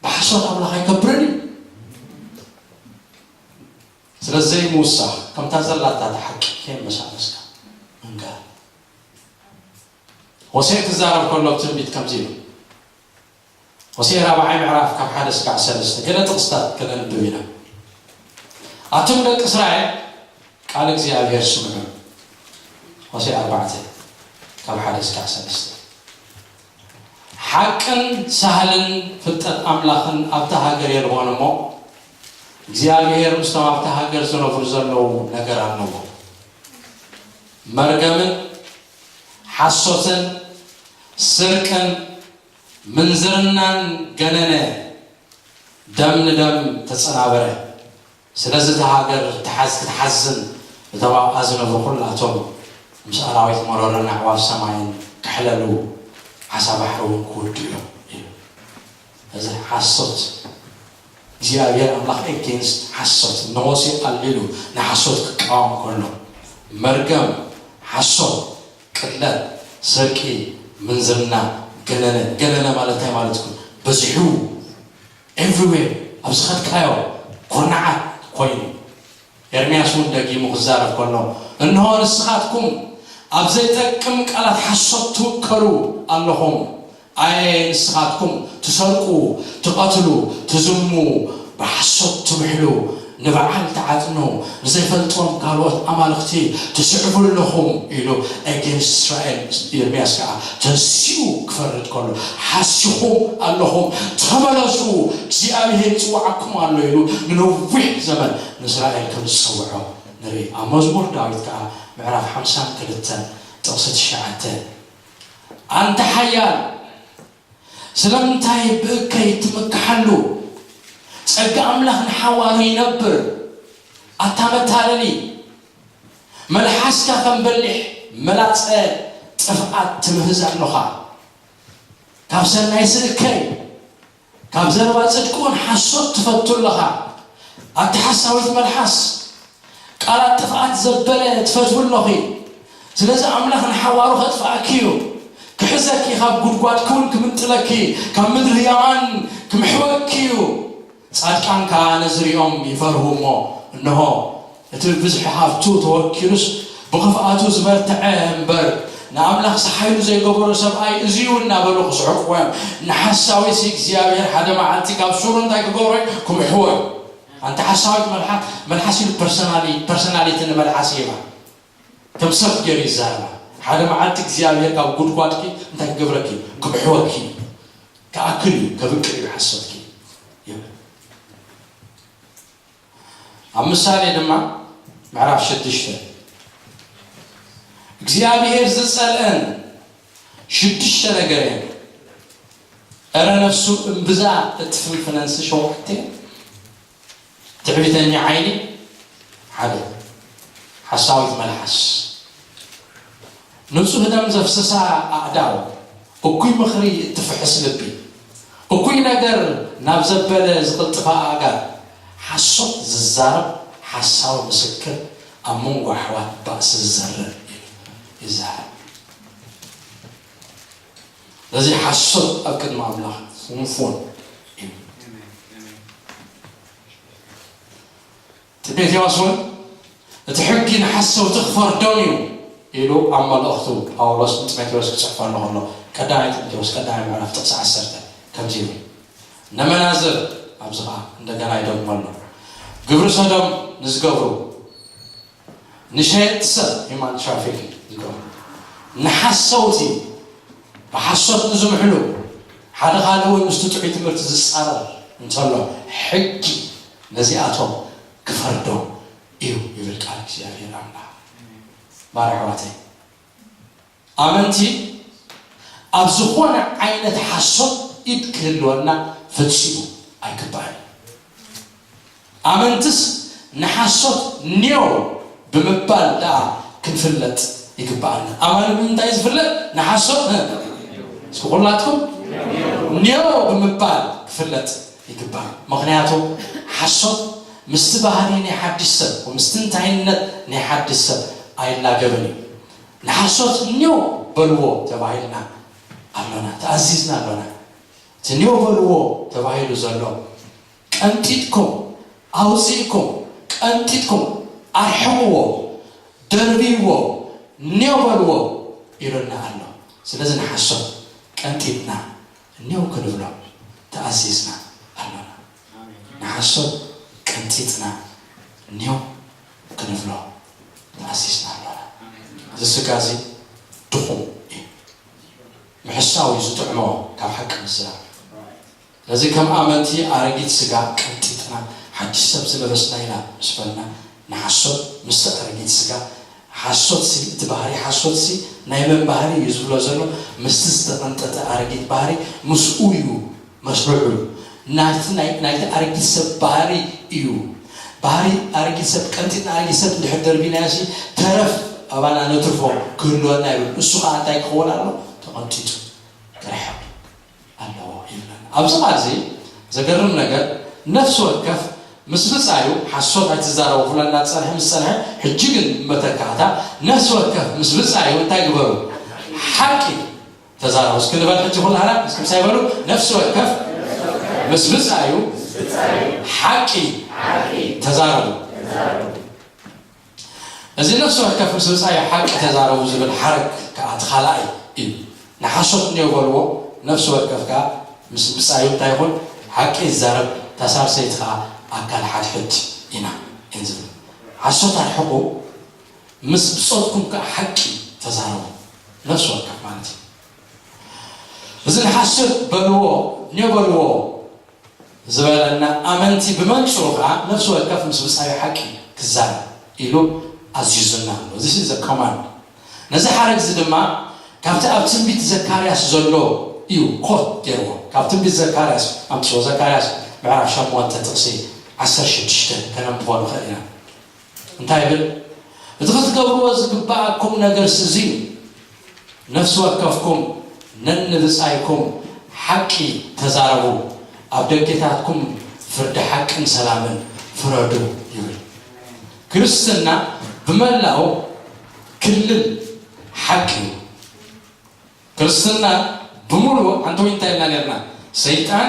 ብሓሶት ኣምላኽ ኣይከብርን እዩ። ስለዚ ዘይምውሳኽ ከምታ ዘላታ እታ ሓቂ ከየመሳመስካ ምንጋር። ሆሴዕ ክዛረብ ከሎ ብትንቢት ከምዚ ኢሉ ሆሴዕ ራብዓይ ምዕራፍ ካብ ሓደ ስጋዕ ሰለስተ ገለ ጥቕስታት ከነንብብ ኢና። ኣቱም ደቂ እስራኤል ቃል እግዚኣብሔር ስምዑ። ሆሴዕ ኣርባዕተ ካብ ሓደ ስጋዕ ሰለስተ ሓቅን ሳህልን ፍልጠት ኣምላኽን ኣብታ ሃገር የልቦን እሞ እግዚኣብሔር ምስቶም ኣብታ ሃገር ዝነብሩ ዘለዉ ነገር ኣለዎ። መርገምን ሓሶትን ስርቅን ምንዝርናን ገነነ፣ ደም ንደም ተጸናበረ። ስለዚ እታ ሃገር ትሓዝ ክትሓዝን እቶም ኣብኣ ዝነብሩ ኩላቶም ምስ ኣራዊት መሮርን ኣዕዋፍ ሰማይን ክሕለሉ ዓሳ ባሕሪ እውን ክውድኡ እዮም ኢሉ። እዚ ሓሶት እግዚኣብሔር ኣምላኽ ኤጌንስት ሓሶት ንሞሴ ኣልዒሉ ንሓሶት ክቃወም ከሎ መርገም ሓሶት ቅትለት፣ ስርቂ፣ ምንዝርና፣ ገነነ። ገነነ ማለት እንታይ ማለት እዩ? በዚሑ ኤቭሪዌር ኣብ ዝኸድካዮ ኩርናዓት ኮይኑ። ኤርምያስ እውን ደጊሙ ክዛረብ ከሎ እንሆ ንስኻትኩም ኣብ ዘይጠቅም ቃላት ሓሶት ትውከሉ ኣለኹም። ኣየ ንስኻትኩም ትሰርቁ፣ ትቐትሉ፣ ትዝሙ፣ ብሓሶት ትምሕሉ፣ ንበዓል ትዓጥኑ፣ ንዘይፈልጦም ካልኦት ኣማልኽቲ ትስዕቡ ኣለኹም ኢሉ ኣጌንስት እስራኤል ኤርምያስ ከኣ ተንሲኡ ክፈርድ ከሎ፣ ሓሲኹም ኣለኹም፣ ተመለሱ፣ እግዚኣብሔር ይጽውዓኩም ኣሎ ኢሉ ንነዊሕ ዘመን ንእስራኤል ከም ዝጸውዖ ንርኢ። ኣብ መዝሙር ዳዊት ከኣ ምዕራፍ ሓምሳን ክልተን ጥቕሲ ትሽዓተ፣ ኣንታ ሓያል፣ ስለምንታይ ብእከይ ትምክሓሉ? ጸጋ ኣምላኽ ንሓዋሩ ይነብር። ኣታ መታለሊ፣ መልሓስካ ከም በሊሕ መላጸ ጥፍኣት ትምህዝ ኣሎኻ። ካብ ሰናይሲ እከይ፣ ካብ ዘረባ ጽድቂ እውን ሓሶት ትፈቱ ኣለኻ። ኣታ ሓሳዊት መልሓስ፣ ቃላት ጥፍኣት ዘበለ ትፈትዊ ኣለኺ። ስለዚ ኣምላኽ ንሓዋሩ ከጥፍኣኪ እዩ። ክሕዘኪ፣ ካብ ጉድጓድኪ እውን ክምንጥለኪ፣ ካብ ምድሪ ህያዋን ክምሕወኪ እዩ። ጻድቃን ከኣ ነዚ ሪኦም ይፈርሁ እሞ፣ እንሆ፣ እቲ ብብዝሒ ሃብቱ ተወኪሉስ ብኽፍኣቱ ዝበርትዐ እምበር፣ ንኣምላኽሲ ሓይሉ ዘይገበሮ ሰብኣይ እዚ እዩ እናበሉ ክስሕቅዎ እዮም። ንሓሳዊሲ እግዚኣብሔር ሓደ መዓልቲ ካብ ሱሩ እንታይ ክገብሮ እዩ? ክምሕዎ እዩ። ኣንታ ሓሳዊት መልሓ-፣ መልሓስ ኢሉ ፐርሰናሊ-፣ ፐርሰናሊቲ ንመልሓስ ይህባ። ከም ሰብ ገይሩ ይዛረባ። ሓደ መዓልቲ እግዚኣብሔር ካብ ጉድጓድኪ እንታይ ክገብረኪ? ክምሕወኪ። ክኣክል እዩ፣ ከብቅል እዩ ሓሶትኪ ይብል። ኣብ ምሳሌ ድማ ምዕራፍ ሽዱሽተ፣ እግዚኣብሔር ዝጸልአን ሽዱሽተ ነገር እየን። እረ ነፍሱ እምብዛ እትፍንፍነንሲ ሸውዓተ እየን። ትዕቢተኛ ዓይኒ ሓደ፣ ሓሳዊት መልሓስ፣ ንጹህ ደም ዘፍስሳ ኣእዳው፣ እኩይ ምኽሪ እትፍሕስ ልቢ፣ እኩይ ነገር ናብ ዘበለ ዝቕልጥፋ ኣእጋር፣ ሓሶት ዝዛረብ ሓሳዊ ምስክር፣ ኣብ መንጎ ኣሕዋት ባእሲ ዝዘርእ ኢሉ ይዛረብ። ስለዚ ሓሶት ኣብ ቅድሚ ኣምላኽ ፍንፉን እዩ። ጢሞቴዎስ እውን እቲ ሕጊ ንሓሰውቲ ክፈርዶም እዩ ኢሉ ኣብ መልእኽቱ ጳውሎስ ንጢሞቴዎስ ክጽሕፈሉ ከሎ፣ ቀዳማይ ጢሞቴዎስ ቀዳማይ ምዕራፍ ጥቕሲ ዓሰርተ ከምዚ ይብል፣ ነመናዝር፣ ኣብዚ ኸዓ እንደገና ይደግመሉ፣ ግብሪ ሰዶም ንዝገብሩ፣ ንሸየጥቲ ሰብ፣ ሂማን ትራፊክ፣ ዝገብሩ፣ ንሓሰውቲ፣ ብሓሶት ንዝምሕሉ፣ ሓደ ካልእ እውን ምስቲ ጥዑይ ትምህርቲ ዝጻረር እንተሎ፣ ሕጊ ነዚኣቶም ክፈርዶም እዩ ይብል ቃል እግዚኣብሔር ኣምላኽ። ማር ኣሕዋተይ፣ ኣመንቲ ኣብ ዝኾነ ዓይነት ሓሶት ኢድ ክህልወና ፈጺሙ ኣይግባእን። ኣመንትስ ንሓሶት ኔው ብምባል ደኣ ክንፍለጥ ይግባኣና። ኣማኒ ብምንታይ ዝፍለጥ? ንሓሶት፣ እ፣ እስኪ ኩላትኩም፣ ኔው ብምባል ክፍለጥ ይግባእ። ምኽንያቱ ሓሶት ምስቲ ባህሪ ናይ ሓድሽ ሰብ፣ ምስቲ እንታይነት ናይ ሓድሽ ሰብ ኣይላገብን እዩ። ንሓሶት ኔው በልዎ ተባሂልና ኣሎና፣ ተኣዚዝና ኣሎና። እቲ ኔው በልዎ ተባሂሉ ዘሎ፣ ቀንጢጥኩም፣ ኣውጺእኩም፣ ቀንጢጥኩም፣ ኣርሕቕዎ፣ ደርብይዎ፣ ኔው በልዎ ኢሉና ኣሎ። ስለዚ ንሓሶት ቀንጢጥና ኔው ክንብሎ ተኣዚዝና ኣሎና። ንሓሶት ቀንጢጥና ኔው ክንብሎ ተኣዚዝና ኣሎና። እዚ ስጋ እዚ ድኹም እዩ። ምሕሳው እዩ ዝጥዕሞ ካብ ሓቂ ምዝራብ። ስለዚ ከም ኣመንቲ ኣረጊት ስጋ ቀንጢጥና ሓድሽ ሰብ ዝለበስና ኢና ምስ በልና ንሓሶት ምስቲ ኣረጊት ስጋ ሓሶትሲ፣ እቲ ባህሪ ሓሶትሲ ናይ መን ባህሪ እዩ ዝብሎ ዘሎ? ምስቲ ዝተቐንጠጠ ኣረጊት ባህሪ ምስኡ እዩ መስርሑ። ናይቲ ናይ-፣ ናይቲ ኣረጊት ሰብ ባህሪ እዩ። ባህሪ ኣረጊት ሰብ ቀንጢጥና ኣረጊት ሰብ እንድሕር ደርቢናዮሲ ተረፍ ኣባና ነትርፎ ክህልወና ይብል። እሱ ኸዓ እንታይ ክኸውን ኣሎ? ተቐንጢጡ ክርሕቕ ኣለዎ ይብለና። ኣብዚ ቃል እዚ ዘገርም ነገር፣ ነፍሲ ወከፍ ምስ ብጻዩ ሓሶት ኣይትዛረቡ ክብለና ዝጸንሐ ምስ ጸንሐ፣ ሕጂ ግን መተካእታ ነፍሲ ወከፍ ምስ ብጻዩ እንታይ ግበሩ? ሓቂ ተዛረቡ። እስኪ ንበል ሕጂ ኩላህና፣ እስኪ ምሳይ በሉ፣ ነፍሲ ወከፍ ምስ ብጻዩ ሓቂ ተዛረቡ። እዚ ነፍሲ ወከፍ ምስ ብጻዩ ሓቂ ተዛረቡ ዝብል ሓረግ ከኣ እቲ ካልኣይ እዩ። ንሓሶት እኒኦ በልዎ፣ ነፍሲ ወከፍ ከኣ ምስ ብጻዩ እንታይ ይኹን ሓቂ ይዛረብ፣ እታ ሳልሰይቲ ከኣ ኣካል ሓድሕድ ኢና እየን ዝብል። ሓሶት ኣርሕቑ፣ ምስ ብጾትኩም ከኣ ሓቂ ተዛረቡ፣ ነፍሲ ወከፍ ማለት እዩ። እዚ ንሓሶት በልዎ፣ እኒኦ በልዎ ዝበለና ኣመንቲ ብመንጽሩ ከኣ ነፍሲ ወከፍ ምስ ብጻዩ ሓቂ ክዛረብ ኢሉ ኣዚዙና ኣሎ። This is a command። ነዚ ሓረግ እዚ ድማ ካብቲ ኣብ ትንቢት ዘካርያስ ዘሎ እዩ ኮት ገይርዎ። ካብ ትንቢት ዘካርያስ ኣምጽዎ፣ ዘካርያስ ምዕራፍ ሸሞንተ ጥቕሲ ዓሰርተ ሽዱሽተ ከነንብቦ ንኽእል ኢና። እንታይ ይብል? እቲ ክትገብርዎ ዝግብኣኩም ነገርስ እዚ እዩ። ነፍሲ ወከፍኩም ነንብጻይኩም ሓቂ ተዛረቡ፣ ኣብ ደገታትኩም ፍርዲ ሓቅን ሰላምን ፍረዱ ይብል። ክርስትና ብመላኡ ክልል ሓቂ እዩ። ክርስትና ብምሉኡ ሓንቲ እንታይ ኢልና ነርና? ሰይጣን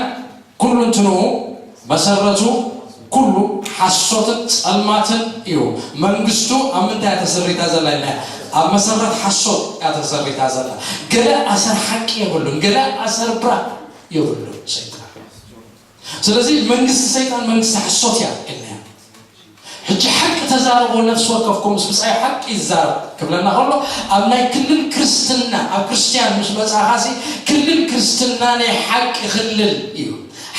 ኩሉ እንትንኡ መሰረቱ ኩሉ ሓሶትን ጸልማትን እዩ። መንግስቱ ኣብ ምንታይ እያ ተሰሪታ ዘላ ኢልና? ኣብ መሰረት ሓሶት እያ ተሰሪታ ዘላ። ገለ ኣሰር ሓቂ የብሉን፣ ገለ ኣሰር ብራ የብሉን ሰይጣን። ስለዚ መንግስቲ ሰይጣን መንግስቲ ሓሶት እያ ኢልና። ሕጂ ሓቂ ተዛረቦ ነፍሲ ወከፍኩም ምስ ብጻዩ ሓቂ ይዛረብ ክብለና ከሎ ኣብ ናይ ክልል ክርስትና ኣብ ክርስትያን ምስ መጻኻሲ ክልል ክርስትና ናይ ሓቂ ክልል እዩ።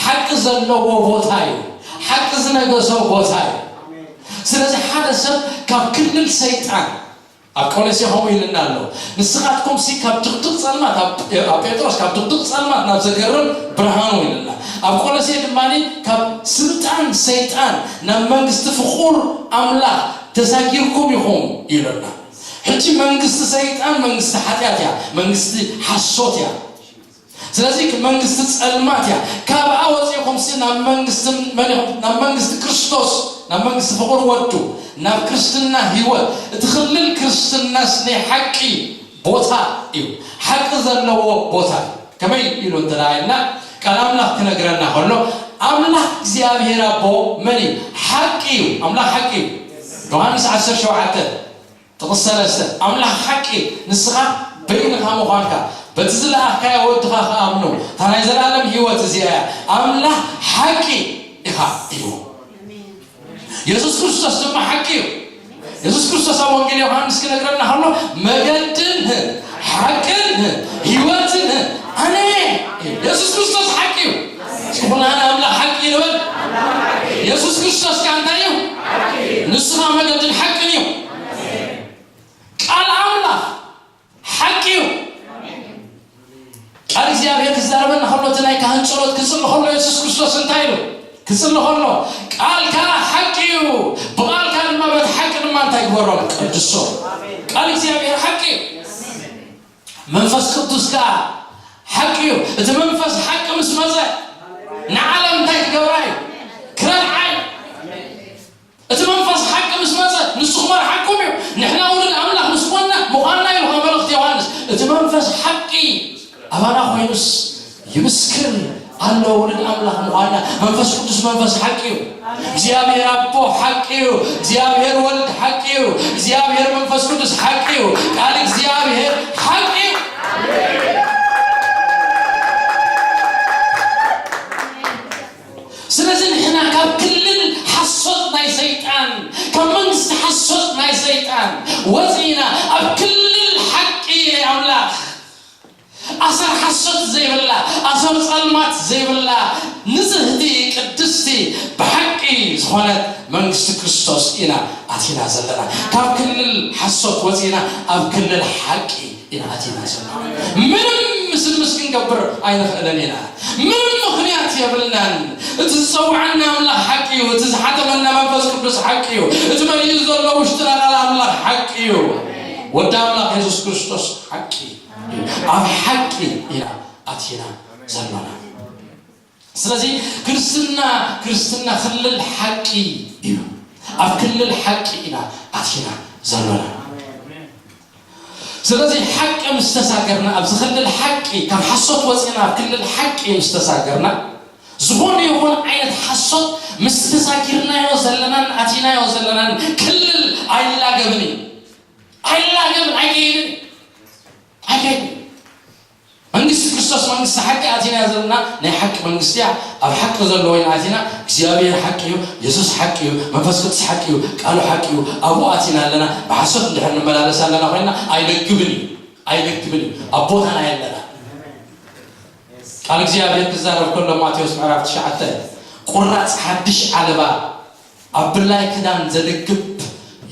ሓቂ ዘለዎ ቦታ እዩ። ሓቂ ዝነገሶ ቦታ እዩ። ስለዚ ሓደ ሰብ ካብ ክልል ሰይጣን ኣብ ቆሎሴ ከምኡ ኢልና ኣሎ። ንስኻትኩም ሲ ካብ ድቕድቕ ጸልማት ኣብ ኣብ ጴጥሮስ ካብ ድቕድቕ ጸልማት ናብ ዘገርም ብርሃኑ ኢልና። ኣብ ቆሎሴ ድማ ካብ ስልጣን ሰይጣን ናብ መንግስቲ ፍቑር ኣምላኽ ተሳጊርኩም ኢኹም ኢሉና። ሕጂ መንግስቲ ሰይጣን መንግስቲ ሓጢኣት እያ፣ መንግስቲ ሓሶት እያ። ስለዚ መንግስቲ ጸልማት እያ። ካብኣ ወጺኹም ሲ ናብ መንግስቲ መን ኢኹም? ናብ መንግስቲ ክርስቶስ፣ ናብ መንግስቲ ፍቑር ወዱ፣ ናብ ክርስትና ህይወት። እቲ ክልል ክርስትናስ ናይ ሓቂ ቦታ እዩ። ሓቂ ዘለዎ ቦታ እዩ። ከመይ ኢሉ እንተደኣ ኢልና ቃል ኣምላኽ ክነግረና ከሎ ኣምላኽ እግዚኣብሔር ኣቦ መን እዩ? ሓቂ እዩ። ኣምላኽ ሓቂ እዩ። ዮሃንስ ዓሰርተ ሸውዓተ ጥቕሲ ሰለስተ ኣምላኽ ሓቂ ንስኻ በይንኻ ምዃንካ በቲ ዝለኣኽካዮ ወድኻ ክኣምኑ እታ ናይ ዘለኣለም ህይወት እዚኣ እያ። ኣምላኽ ሓቂ ኢኻ ኢሉ። የሱስ ክርስቶስ ድማ ሓቂ እዩ። የሱስ ክርስቶስ ኣብ ወንጌል ዮሃንስ ክነግረና ከሎ መገድን ሓቅን ህይወትን ኣነ እየ። የሱስ ክርስቶስ ሓቂ እዩ። እስኪ ኩላና ኣምላኽ ሓቂ እዩ ንበል። የሱስ ክርስቶስ ከኣ እንታይ እዩ? ንስኻ መገድን ሓቅን እዩ። ቃል ኣምላኽ ሓቂ እዩ። ቃል እግዚኣብሔር ክዛረበና ከሎ እቲ ናይ ካህን ጸሎት ክጽሊ ከሎ የሱስ ክርስቶስ እንታይ ኢሉ? ክጽሊ ከሎ ቃልካ ሓቂ እዩ፣ ብቓልካ ድማ በቲ ሓቂ ድማ እንታይ ግበሮም? ቀድሶም። ቃል እግዚኣብሔር ሓቂ እዩ። መንፈስ ቅዱስ ከኣ ሓቂ እዩ። እቲ መንፈስ ሓቂ ምስ መጸ ንዓለም እንታይ ክገብራ እዩ? ክረድዓ እዩ። እቲ መንፈስ ሓቂ ምስ መጸ ንሱ ክመርሓኩም እዩ። ንሕና ውሉድ ኣምላኽ ምስ ኮንና ምዃንና ኢሉ ከም መልእኽቲ ዮሃንስ። እቲ መንፈስ ሓቂ ኣባና ኮይኑስ ይምስክር ኣሎ ውሉድ ኣምላኽ ምዃንና። መንፈስ ቅዱስ መንፈስ ሓቂ እዩ። እግዚኣብሔር ኣቦ ሓቂ እዩ። እግዚኣብሔር ወልድ ሓቂ እዩ። እግዚኣብሔር መንፈስ ቅዱስ ሓቂ እዩ። ቃል እግዚኣብሔር ሓቂ እዩ። ስለዚ ንሕና ካብ ክልል ሓሶት ናይ ሰይጣን፣ ካብ መንግስቲ ሓሶት ናይ ሰይጣን ወፂና ኣብ ክልል ሓቂ ናይ ኣምላኽ ኣሰር ሓሶት ዘይብላ፣ ኣሰር ጸልማት ዘይብላ ንጽህቲ ቅድስቲ ብሓቂ ዝኾነት መንግስቲ ክርስቶስ ኢና ኣቲና ዘለና። ካብ ክልል ሓሶት ወፂና ኣብ ክልል ሓቂ ኢና ኣቲና ዘለና። ምንም ምስምስ ክንገብር ኣይንኽእልን ኢና። ምንም ምኽንያት የብልናን። እቲ ዝጸውዓና ኣምላኽ ሓቂ እዩ። እቲ ዝሓተመና መንፈስ ቅዱስ ሓቂ እዩ። እቲ መሊኡ ዘሎ ውሽጥና ቃል ኣምላኽ ሓቂ እዩ። ወዲ ኣምላኽ የሱስ ክርስቶስ ሓቂ እዩ። ኣብ ሓቂ ኢና ኣቲና ዘለና። ስለዚ ክርስትና ክርስትና ክልል ሓቂ እዩ። ኣብ ክልል ሓቂ ኢና ኣቲና ዘለና። ስለዚ ሓቂ ምስ ተሳገርና ኣብዚ ክልል ሓቂ ካብ ሓሶት ወፂና ኣብ ክልል ሓቂ ምስ ተሳገርና ዝኾነ ይኹን ዓይነት ሓሶት ምስ ተሳጊርናዮ ዘለናን ኣቲናዮ ዘለናን ክልል ኣይላገብን እዩ። ኣይላገብን፣ ኣይገይድን እዩ። ኣይገይድን። መንግስቲ ክርስቶስ መንግስቲ ሓቂ ኣቲና ዘለና ናይ ሓቂ መንግስቲ እያ። ኣብ ሓቂ ዘሎ ወይን ኣቲና እግዚኣብሔር ሓቂ እዩ፣ የሱስ ሓቂ እዩ፣ መንፈስ ቅዱስ ሓቂ እዩ፣ ቃሉ ሓቂ እዩ። ኣብኡ ኣቲና ኣለና። ብሓሶት እንድሕር ንመላለስ ኣለና ኮይና ኣይለግብን እዩ። ኣይለግብን እዩ። ኣብ ቦታና ኣለና። ቃል እግዚኣብሔር ክዛረብ ከሎ ማቴዎስ ምዕራፍ ትሽዓተ፣ ቁራጽ ሓድሽ ዓለባ ኣብ ብላይ ክዳን ዘልግብ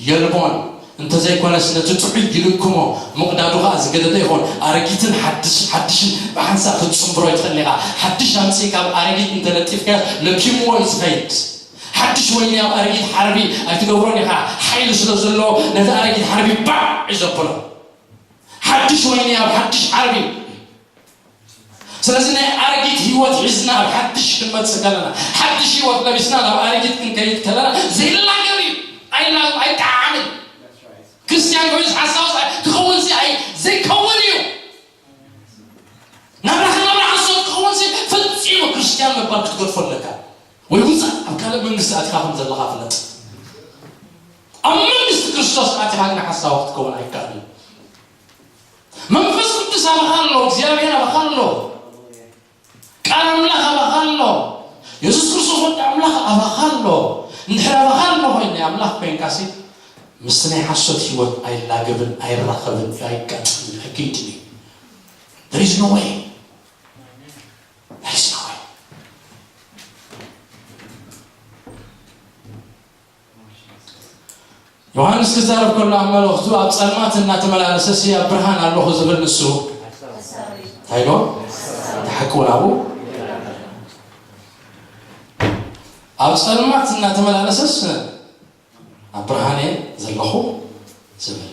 የልቦን፣ እንተዘይኮነስ ነቲ ጥዑይ ይልክሞ፣ ምቕዳዱ ኸኣ ዝገደደ ይኾን። ኣረጊትን ሓድሽ ሓድሽን ብሓንሳእ ክትጽንብሮ ይትኽእል ኢኻ። ሓድሽ ኣምጺእካ ኣብ ኣረጊት እንተለጢፍካዮ ለኪምዎ እዩ ዝኸይድ። ሓድሽ ወይኒ ኣብ ኣረጊት ሓርቢ ኣይትገብሮን ኢኻ። ሓይሊ ስለ ዘለዎ ነቲ ኣረጊት ሓርቢ ባዕ እዩ ዘብሎ። ሓድሽ ወይኒ ኣብ ሓድሽ ሓርቢ። ስለዚ ናይ ኣረጊት ህይወት ሒዝና ኣብ ሓድሽ ክንመጽእ ከለና፣ ሓድሽ ህይወት ለቢስና ናብ ኣረጊት ክንከይድ ከለና ዘይላገብ እዩ። ኣይላገብ፣ ኣይጠዓምን። ክርስትያን ኮይኑ ሓሳውስ ክኸውን ሲ ኣይ ዘይከውን እዩ። ናብራኻ ናብራ ሓሶት ክኸውን ሲ ፈጺሙ ክርስትያን ምባል ክትገድፎ ኣለካ። ወይ ውጻእ፣ ኣብ ካልእ መንግስቲ ኣቲኻ ከም ዘለኻ ፍለጥ። ኣብ መንግስቲ ክርስቶስ ኣቲኻ ግን ሓሳዊ ክትከውን ኣይከኣልን። መንፈስ ቅዱስ ኣባኻ ኣሎ፣ እግዚኣብሔር ኣባኻ ኣሎ፣ ቃል ኣምላኽ ኣባኻ ኣሎ፣ የሱስ ክርስቶስ ወዲ ኣምላኽ ኣባኻ ኣሎ። እንድሕር ኣባኻ ኣሎ ኮይኑ ናይ ኣምላኽ ኮይንካሲ ምስቲ ናይ ሓሶት ህይወት ኣይላገብን፣ ኣይራኸብን፣ ኣይጋጥምን፣ ኣይከይድን እዩ። There is no way. There is no way. ዮሃንስ ክዛረብ ከሎ ኣብ መልእኽቱ ኣብ ጸልማት እናተመላለሰ ሲ ኣብ ብርሃን ኣለኹ ዝብል ንሱ እንታይ ዶ ተሓቅውን ኣብኡ ኣብ ጸልማት እናተመላለሰስ ኣብ ብርሃን እየ ዘለኹ ዝብል።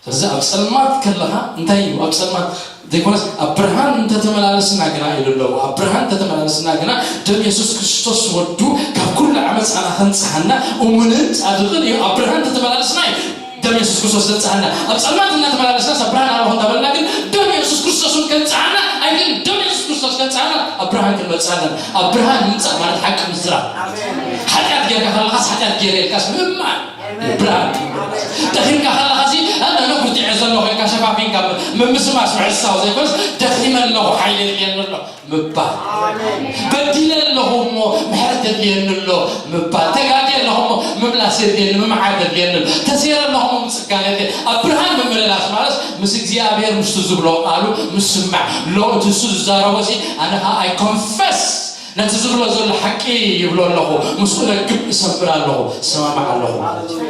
ስለዚ ኣብ ጸልማት ከለኻ እንታይ እዩ ኣብ ጸልማት ዘይኮነስ ኣብ ብርሃን እንተተመላለስና ግና ኢሉ ኣለዎ። ኣብ ብርሃን እንተተመላለስና ግና ደም የሱስ ክርስቶስ ወዱ ካብ ኩሉ ዓመፃና ከንጽሃና እሙንን ጻድቕን እዩ። ኣብ ብርሃን እንተተመላለስና እዩ ደም የሱስ ክርስቶስ ዘንጽሃና። ኣብ ጸልማት እናተመላለስናስ ኣብ ብርሃን ኣለኹ እንዳበልና ግን ደም የሱስ ክርስቶስ እውን ከንጽሃና ኣይግን። ደም የሱስ ክርስቶስ ከንጽሃና ኣብ ብርሃን ክንመጽእ ኣለና። ኣብ ብርሃን ምምጻእ ማለት ሓቂ ምዝራብ ማለት እዩ። ሓጢኣት ጌርካ ከለኻስ ሓጢኣት ጌረ ኢልካስ ምእማን። ብርሃን ደኺምካ ከለኻ ሲ ኣነ ነጉርቲዐ ዘለኹ ኢልካ ሸፋፊንካ ምምስማስ ምሕሳው ዘይኮነስ ደኺመ ኣለኹ ሓይሊ የድልየኒ ኣሎ ምባል። በዲለ ኣለኹ እሞ ምሕረት የድልየኒ ኣሎ ምባል። ተጋግየ ኣለኹ እሞ ምምላስ የድልየኒ፣ ምምዓድ የድልየኒ ኣሎ። ተሰይረ ኣለኹ እሞ ምጽጋን የድልየ። ኣብ ብርሃን ምምልላስ ማለት ምስ እግዚኣብሔር ምስቱ ዝብሎ ቃሉ ምስማዕ። ሎ እቲ እሱ ዝዛረቦ ሲ ኣነ ኸዓ I confess ነቲ ዝብሎ ዘሎ ሓቂ ይብሎ ኣለኹ፣ ምስኡ ለግብ እሰምር ኣለኹ፣ እሰማማዕ ኣለኹ ማለት እዩ።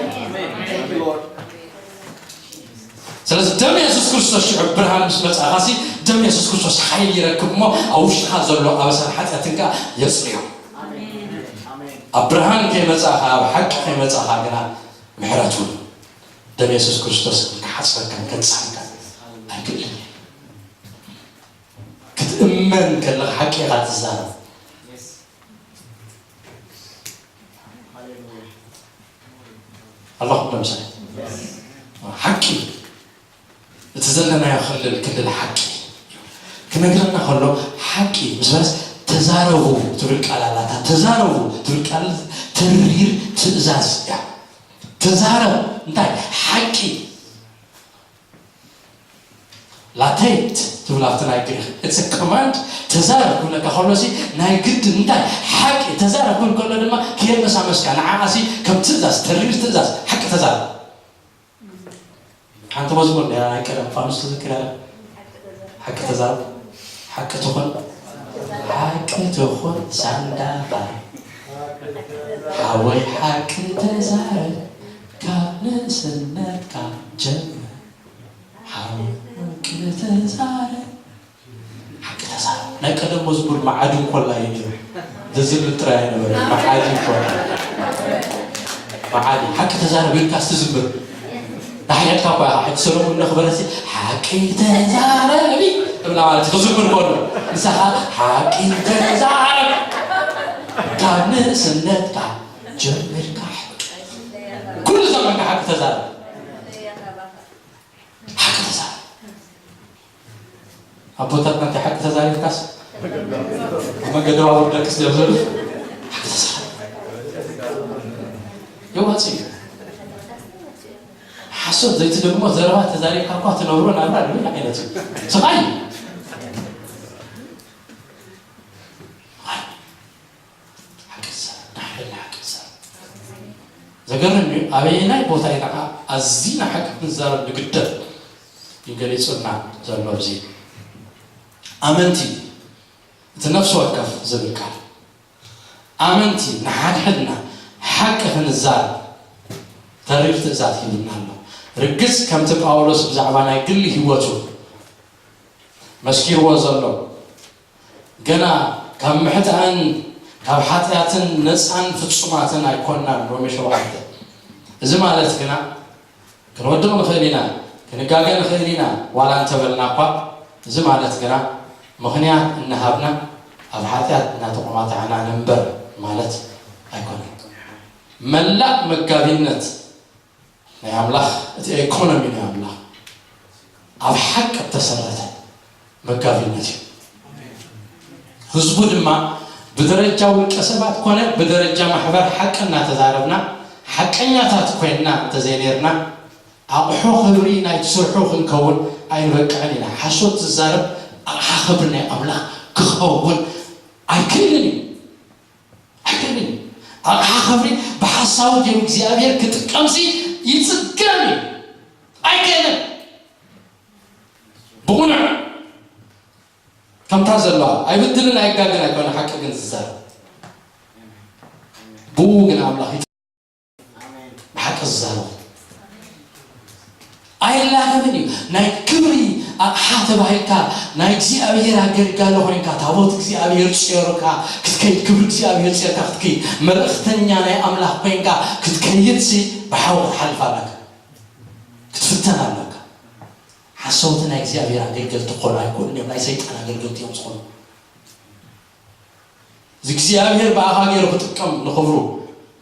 ስለዚ ደም የሱስ ክርስቶስ ሽዑ ብርሃን ምስ መጻእኻሲ ደም የሱስ ክርስቶስ ሓይሊ ይረክብ እሞ ኣብ ውሽጥኻ ዘሎ ኣበሳን ሓጢኣትን ከኣ የጽርዮ። ኣብ ብርሃን ከይመጻእኻ ኣብ ሓቂ ከይመጻእኻ ግና ምሕረት እውን ደም የሱስ ክርስቶስ ክሓጽበካን ከንጽሃልካን ኣይክእልን እዩ። ክትእመን ከለኻ ሓቂ ኢኻ ትዛረብ። ኣለኹም ዶ ምሳሌ ሓቂ እቲ ዘለናዮ ክልል ክልል ሓቂ ክነግረና ከሎ ሓቂ ምስ በለስ ተዛረቡ ትብል ቃል ኣላታ። ተዛረቡ ትብል ቃል ተሪር ትእዛዝ እያ። ተዛረብ እንታይ ሓቂ ላቴት ትብል ኣብቲ ናይ ግሪክ እቲ ኮማንድ ተዛረብ ክብለካ ከሎ ሲ ናይ ግድን እንታይ ሓቂ ተዛረብ ክብል ከሎ ድማ ከየመሳመስካ ንዓኣ ሲ ከም ትእዛዝ ተሪር ትእዛዝ ሓቂ ተዛረብ። ሓንቲ መዝሙር ነራ ናይ ቀደም ፋኑስ ትዝክር ያለ ሓቂ ተዛረብ ሓቂ ትኾን ሓቂ ትኾን ሳንዳባ ሓወይ ሓቂ ተዛረብ ካብ ንእስነትካ ጀምር ሓቂ ተዛረብ ሓቂ ተዛረብ። ናይ ቀደም መዝሙር መዓዲ እንኮላ እዩ ነይሩ። ዝዝምር ጥራይ ኣይነበረ መዓዲ እንኮላ መዓዲ ሓቂ ተዛረብ ኢልካ እስቲ ዝምር። ዳሕሪትካ እኳ ኢኻ ሕጂ ሰሎሙን ነኽበረሲ ሓቂ ተዛረቢ እብላ ማለት እዩ። ክዝምር ከሎ ንሳኻ ሓቂ ተዛረብ ካብ ንእስነትካ ጀሚርካ ሓቂ ኩሉ ዘመንካ ሓቂ ተዛረብ። ሓቂ ተዛረብ። ኣቦታትና እንታይ ሓቂ ተዛሪብካስ ኣብ መንገዲ ባቡር ደቅስ ድዮም ዘለዉ? የዋጽእ እዩ። ሓሶት ዘይትደግሞ ዘረባ ተዛሪብካ እኳ ትነብሮ ናብራ ልብል ዓይነት እዩ። ስቓይ እዩ። ሓቂ ዝዛረብ፣ ንሓደ ንሓቂ ዝዛረብ። ዘገርም እዩ። ኣበየናይ ቦታ ኢና ኣዚና ሓቂ ክንዛረብ ንግደድ እዩ ገሊጹና ዘሎ። ኣብዚ ኣመንቲ፣ እቲ ነፍሲ ወከፍ ዝብል ቃል፣ ኣመንቲ ንሓድሕድና ሓቂ ክንዛረብ ተሪር ትእዛዝ ሂቡና ኣሎ። ርግጽ ከምቲ ጳውሎስ ብዛዕባ ናይ ግሊ ህይወቱ መስኪርዎ ዘሎ፣ ገና ካብ ምሕጣእን ካብ ሓጢኣትን ነጻን ፍጹማትን ኣይኮንናን፣ ሮሜ ሸውዓተ። እዚ ማለት ግና ክንወድቕ ንኽእል ኢና፣ ክንጋገ ንኽእል ኢና፣ ዋላ እንተበልና እኳ፣ እዚ ማለት ግና ምኽንያት እናሃብና ኣብ ሓጢኣት እናተቖማጣዕና ንንበር ማለት ኣይኮነን። መላእ መጋቢነት ናይ ኣምላኽ፣ እቲ ኤኮኖሚ ናይ ኣምላኽ ኣብ ሓቂ እተሰረተ መጋቢነት እዩ። ህዝቡ ድማ ብደረጃ ውልቀ ሰባት ኮነ ብደረጃ ማሕበር ሓቂ እናተዛረብና፣ ሓቀኛታት ኮይንና እንተዘይኔርና፣ ኣቕሑ ክብሪ ናይቲ ስርሑ ክንከውን ኣይንበቅዕን ኢና። ሓሶት ዝዛረብ ኣቕሓ ክብሪ ናይ ኣምላኽ ክኸውን ኣይክእልን እዩ። ኣይክእልን እዩ። ኣቕሓ ክብሪ ብሓሳቡ ገይሩ እግዚኣብሔር ክጥቀምሲ ይጽገም እዩ። ኣይክእልን። ብቑኑዕ ከምታ ዘለዋ ኣይብድልን ኣይጋገን ኣይኮነ ሓቂ ግን ዝዛረብ። ብኡ ግን ኣምላኽ ይጥ-፣ ብሓቂ ዝዛረብ ኣይላገምን እዩ። ናይ ክብሪ ኣቕሓ ተባሂልካ ናይ እግዚኣብሔር ኣገልጋሊ ኮይንካ፣ ታቦት እግዚኣብሔር ጾርካ ክትከይድ፣ ክብሪ እግዚኣብሔር ጾርካ ክትከይድ፣ መልእኽተኛ ናይ ኣምላኽ ኮይንካ ክትከይድሲ ብሓዊ ክትሓልፍ ኣለካ፣ ክትፍተን ኣለካ። ሓሰውቲ ናይ እግዚኣብሔር ኣገልገልቲ ክኾኑ ኣይክእሉን እዮም። ናይ ሰይጣን ኣገልገልቲ እዮም ዝኾኑ። እዚ እግዚኣብሔር ብኣኻ ገይሩ ክጥቀም፣ ንኽብሩ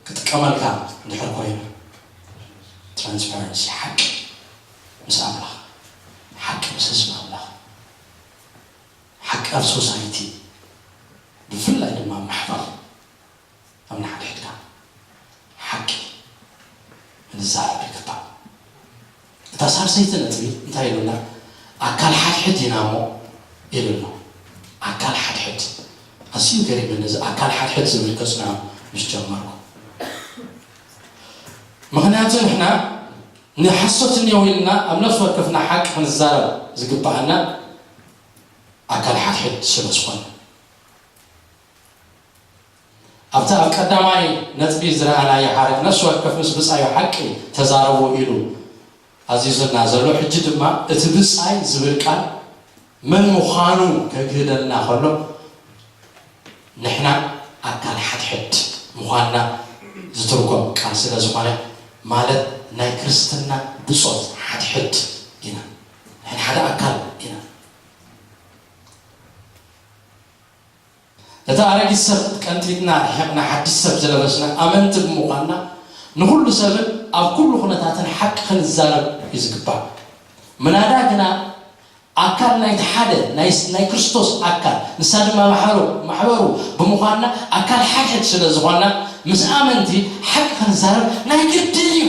ክጥቀመልካ እንድሕር ኮይኑ፣ ትራንስፓረንሲ፣ ሓቂ ምስ ኣምላኽ፣ ሓቂ ምስ ህዝቢ ኣምላኽ፣ ሓቂ ኣብ ሶሳይቲ፣ ብፍላይ ድማ ኣብ ማሕበር፣ ኣብ ንሓድሕድካ ሓቂ ክንዛረብ ይግባእ። እታ ሳልሰይቲ ነጥቢ እንታይ ኢሉና? ኣካል ሓድሕድ ኢና እሞ ኢሉ ኣሎ። ኣካል ሓድሕድ። ኣዝዩ ገሪሙኒ እዚ ኣካል ሓድሕድ ዝብል ከጽንዖ ምስ ጀመርኩ። ምኽንያቱ ንሕና ንሓሶት እኒአው ኢልና ኣብ ነፍሲ ወከፍና ሓቂ ክንዛረብ ዝግባኣና ኣካል ሓድሕድ ስለ ዝኾነ። ኣብቲ ኣብ ቀዳማይ ነጥቢ ዝረኣናዮ ሓረግ ነፍሲ ወከፍ ምስ ብጻዩ ሓቂ ተዛረቡ ኢሉ ኣዚዙና ዘሎ፣ ሕጂ ድማ እቲ ብጻይ ዝብል ቃል መን ምዃኑ ከግህደልና ከሎ፣ ንሕና ኣካል ሓድሕድ ምዃንና ዝትርጎም ቃል ስለ ዝኾነ፣ ማለት ናይ ክርስትና ብጾት ሓድሕድ ኢና። ንሕና ሓደ ኣካል ኢና። ነቲ ኣረጊት ሰብ ቀንጢጥና ርሒቕና ሓድሽ ሰብ ዝለበስና ኣመንቲ ብምዃንና፣ ንኹሉ ሰብን ኣብ ኩሉ ኩነታትን ሓቂ ክንዛረብ እዩ ዝግባእ። ምናዳ ግና ኣካል ናይቲ ሓደ ናይ ናይ ክርስቶስ ኣካል፣ ንሳ ድማ ማሕበሩ ማሕበሩ ብምዃንና፣ ኣካል ሓድሕድ ስለ ዝኾንና፣ ምስ ኣመንቲ ሓቂ ክንዛረብ ናይ ግድን እዩ።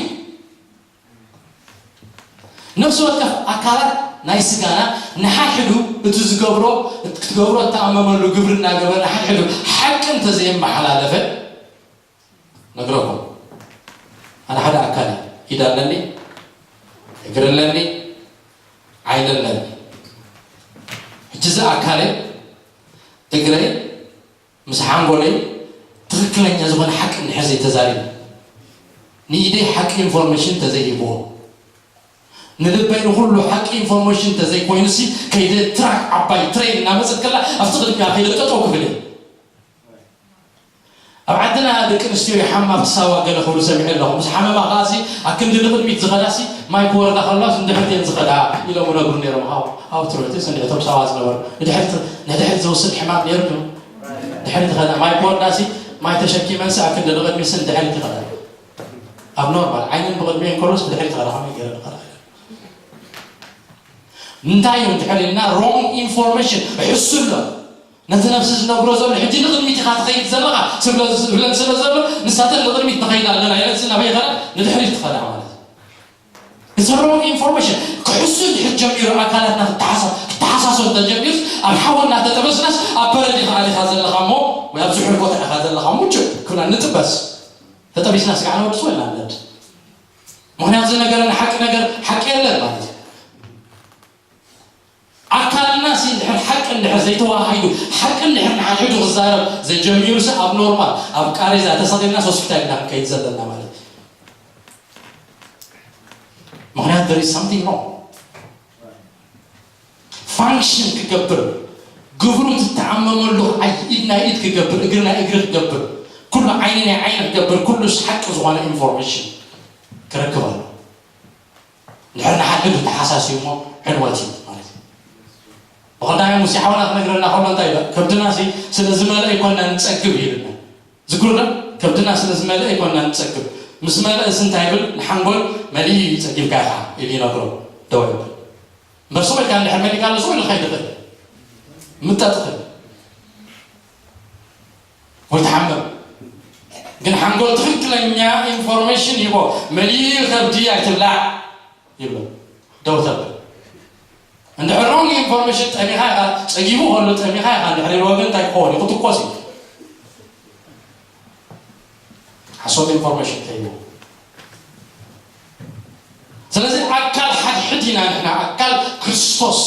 ነፍሲ ወከፍ ኣካላት ናይ ስጋና ንሓድሕዱ እቲ ዝገብሮ፣ ክትገብሮ እተኣመመሉ ግብሪ እናገበረ ንሓድሕዱ ሓቂ እንተዘየመሓላለፈ፣ ነግረኩም፣ ኣነ ሓደ ኣካል እዩ። ኢድ ኣለኒ፣ እግሪ ኣለኒ፣ ዓይኒ ኣለኒ። ሕጂ እዚ ኣካለይ፣ እግረይ፣ ምስ ሓንጎለይ ትኽክለኛ ዝኾነ ሓቂ እንድሕር ዘይተዛሪቡ፣ ንኢደይ ሓቂ ኢንፎርሜሽን እንተዘይሂብዎ፣ ንልበይ ንኹሉ ሓቂ ኢንፎርሜሽን እንተዘይኮይኑሲ፣ ከይደ ትራክ ዓባይ ትሬን እናመፀት ከላ ኣብቲ ቅድሚያ ከይደ ጠጠው ክብል እየ። ኣብ ዓድና ደቂ ኣንስትዮ ይሓማ ኣብቲ ሳዋ ገለ ክብሉ ሰሚዐ ኣለኹ። ምስ ሓመማ ከዓሲ ኣብ ክንዲ ንቕድሚት ዝኸዳሲ ማይ ክወርዳ ከለዋስ ንድሕሪት እየን ዝኸዳ ኢሎም ይነግሩ ነይሮም። ሃው ሃው ትሮቴስ እንድሕቶም ሳዋ ዝነበሩ ንድሕሪት ንድሕሪት ዝወስድ ሕማም ነይሩ ድዩ? ድሕሪት ይኸዳ። ማይ ክወርዳሲ ማይ ተሸኪመንሲ ኣብ ክንዲ ንቕድሚትሲ ንድሕሪት ይኸዳ። ኣብ ኖርማል ዓይነን ብቕድሚየን ከሎስ ብድሕሪት ይኸዳ። ከመይ ገይረ ንኸዳ? እንታይ እዩ እንድሕር ኢልና ሮንግ ኢንፎርሜሽን ሕሱሎ ነቲ ነፍሲ ዝነግሮ ዘሎ ሕጂ ንቕድሚት ኢኻ ትኸይድ ዘለኻ ስለ ዝብለን ስለ ዘሎ ንሳተን ንቕድሚት ንኸይድ ኣለና ኢለን ናበይ ይኸዳ? ንድሕሪት ትኸዳ ማለት እዩ። It's a wrong information። ክሕሱ እንድሕር ጀሚሩ ኣካላትና ክተሓሳ- ክተሓሳሶ እንተጀሚሩስ ኣብ ሓዊ እናተጠበስናስ ኣብ በረድ ኢኻ ኣሊኻ ዘለኻ እሞ ወይ ኣብ ዝሑል ቦታ ኢኻ ዘለኻ እሞ ችው ክብላ ንጥበስ። ተጠቢስና ስጋዕ ንወድስ ወይ ንኣነድ ምክንያቱ እዚ ነገር ሓቂ ነገር ሓቂ የለን ማለት እዩ። ኣካልና ሲ እንድሕር ሓቂ እንድሕር ዘይተዋሃሂዱ ሓቂ እንድሕር ንሓድሕዱ ክዛረብ ዘጀሚሩ ሲ ኣብ ኖርማል ኣብ ቃሬዛ ተሰቒልና ሆስፒታል ኢና ክንከይድ ዘለና ማለት እዩ። ምክንያቱ there is something wrong። ፋንክሽን ክገብር ግብሩ ትተዓመመሉ ኣይ ኢድ ናይ ኢድ ክገብር እግሪ ናይ እግሪ ክገብር ኩሉ ዓይኒ ናይ ዓይኒ ክገብር ኩሉ ሓቂ ዝኾነ ኢንፎርሜሽን ክረክብ ኣሎ። እንድሕር ንሓድሕዱ ተሓሳስዩ እሞ ዕንወት እዩ ማለት እዩ። ብቐዳማይ ሙሴ ሓውና ክነግረና ከሎ እንታይ ኢሉ? ከብድና ሲ ስለ ዝመልአ ኣይኮንና ንጸግብ ኢሉና። ዝክሩ ዶ? ከብድና ስለ ዝመልአ ኣይኮንና ንጸግብ። ምስ መልአ ሲ እንታይ ይብል? ንሓንጎል መሊኡ እዩ ጸጊብካ ኢኻ ኢሉ ይነግሮ። ደው ይብል። እምበር ስቕ ኢልካ እንድሕር መሊእካ ኣሎ ስቕ ኢሉ ክኸይድ ይኽእል። ምጠጥ ይኽእል። ወይ ትሓምም። ግን ሓንጎል ትኽክለኛ ኢንፎርሜሽን ሂቦ መሊኡ ከብዲ ኣይትብላዕ ይብሎ። ደው ተብል። እንድሕር ሮንግ ኢንፎርሜሽን ጠሚኻ ኢኻ ጸጊቡ ከሎ ጠሚኻ ኢኻ እንድሕር ኢልዎ ግን እንታይ ክኸውን እዩ? ክትኮስ እዩ። ሓሶት ኢንፎርሜሽን ከይቡ። ስለዚ ኣካል ሓድሕድ ኢና ንሕና ኣካል ክርስቶስ።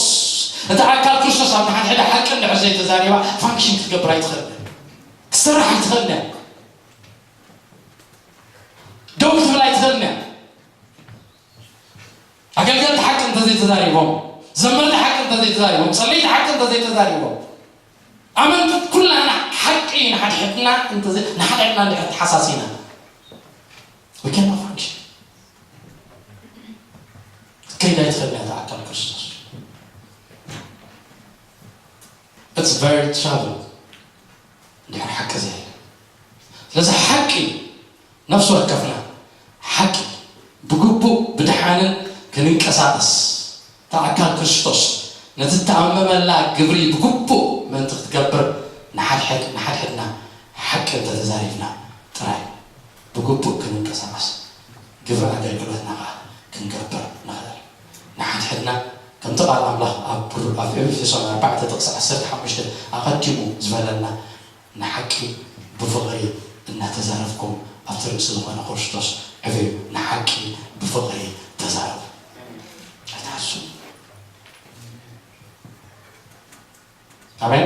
እቲ ኣካል ክርስቶስ ኣብ ንሓድሕድ ሓቂ እንድሕር ዘይተዛሪባ ፋንክሽን ክትገብር ኣይትኽእልን። ክትሰርሕ ኣይትኽእልን። ደው ክትብል ኣይትኽእልን። ኣገልገልቲ ሓቂ እንተዘይተዛሪቦም፣ ዘመርቲ ሓቂ እንተዘይተዛሪቦም፣ ጸለይቲ ሓቂ እንተዘይተዛሪቦም፣ ኣመንቲ ኩላና ሓቂ ንሓድሕድና እንተዘይ ንሓድሕድና እንድሕር ተሓሳሲና we cannot function። ከይዳ ይትኽእል እያ ኣካል ክርስቶስ። It's very trouble እንድሕር ሓቂ ዘየለ። ስለዚ ሓቂ ነፍሲ ወከፍና ሓቂ ብግቡእ ብድሓንን ክንንቀሳቐስ እታ ኣካል ክርስቶስ ነቲ እተኣመመላ ግብሪ ብግቡእ ምእንቲ ክትገብር ንሓድሕድ ንሓድሕድና ሓቂ እንተተዛሪብና ጥራይ ብግቡእ ክንንቀሳቐስ ግብሪ ኣገልግሎትና ኸዓ ክንገብር ንኽእል። ንሓድሕድና ከምቲ ቃል ኣምላኽ ኣብ ብሩ- ኣብ ኤፌሶን ኣርባዕተ ጥቕሲ ዓሰርተ ሓሙሽተ ኣቐዲሙ ዝበለና ንሓቂ ብፍቕሪ እናተዛረብኩም ኣብቲ ርእሲ ዝኾነ ክርስቶስ ዕብዩ። ንሓቂ ብፍቕሪ ተዛረቡ። ኣይትሓሱ። ኣሜን።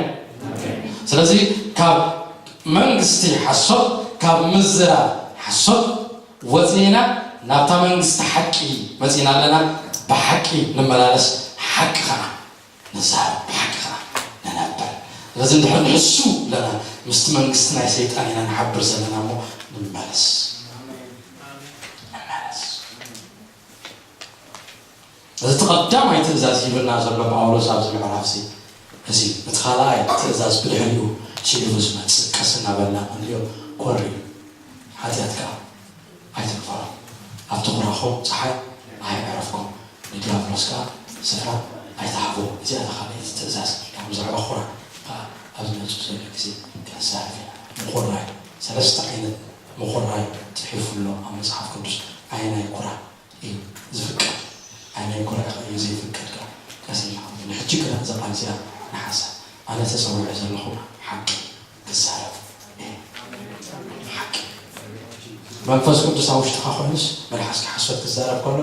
ስለዚ ካብ መንግስቲ ሓሶት ካብ ምዝራብ ሓሶት ወፂና ናብታ መንግስቲ ሓቂ መፂና ኣለና። ብሓቂ ንመላለስ ሓቂ ከዓ ንዛረብ ብሓቂ ከዓ ንነብር። ስለዚ እንድሕር ንሕሱ ኣለና ምስቲ መንግስቲ ናይ ሰይጣን ኢና ንሓብር ዘለና እሞ ንመለስ ንመለስ። እዚ እቲ ቀዳማይ ትእዛዝ ሂብና ዘሎ ጳውሎስ ኣብዚ ምዕራፍ እዚ እዚ እቲ ካልኣይ ትእዛዝ ብድሕሪኡ ስዒቡ ዝመፅእ ቀስ እናበልና ክንሪኦ ኮሪ ሓጢኣት ከዓ ኣይትግበሩ ኣብቲ ኩራኹም ፀሓይ ኣየዕረፍኩም ንዲያብሎስ ከዓ ስፍራ ኣይትሃቡ። እዚኣ እታ ካልኣይቲ ትእዛዝ እያ። ብዛዕባ ኩራ ከዓ ኣብ ዝመፅእ ዘሎ ግዜ ክንዛረብ ኢና። ምኹራይ ሰለስተ ዓይነት ምኹራይ ፅሒፉ ኣሎ ኣብ መፅሓፍ ቅዱስ። ኣየናይ ኩራ እዩ ዝፍቀድ? ኣየናይ ኩራ እዩ ዘይፍቀድ? ከዓ ቀስ ኢልና ክንብል። ንሕጂ ግና እዛ ቃል እዚኣ ንሓሳ። ኣነ ተፀዊዐ ዘለኹ ሓቂ ክዛረብ እየ። ሓቂ መንፈስ ቅዱስ ኣብ ውሽጥኻ ኮይኑስ መልሓስካ ሓሶት ክዛረብ ከሎ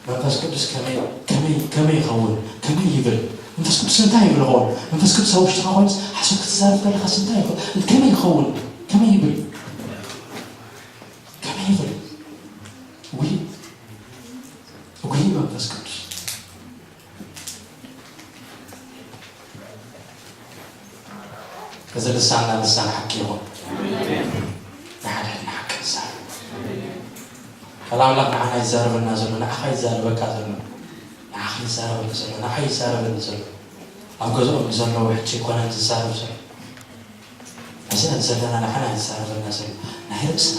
መንፈስ ቅዱስ ከመይ ከመይ ከመይ ይኸውን ከመይ ይብል መንፈስ ቅዱስ እንታይ ይብል ይኸውን መንፈስ ቅዱስ ኣብ ውሽጥኻ ኮይኑስ ሓሶት ክትዛረብ ከለኻስ እንታይ ይኸውን ከመይ ይኸውን ከመይ ይብል ከመይ ይብል ውይ ውይ መንፈስ ቅዱስ እዚ ልሳንና ልሳን ሓቂ ይኹን። ንሓድሕድና ሓቂ ንዛረብ። ቃል ኣምላኽ ንዓና ይዛረበና ዘሎ፣ ንዓኻ ይዛረበካ ዘሎ፣ ንዓኻ ይዛረበኒ ዘሎ፣ ንዓኻ ይዛረበኒ ዘሎ። ኣብ ገዝኦም ንዘለዉ ሕጂ ኣይኮነን ዝዛረብ ዘሎ። እዚ ዘለና ንዓና ይዛረበና ዘሎ ናይ ርእስና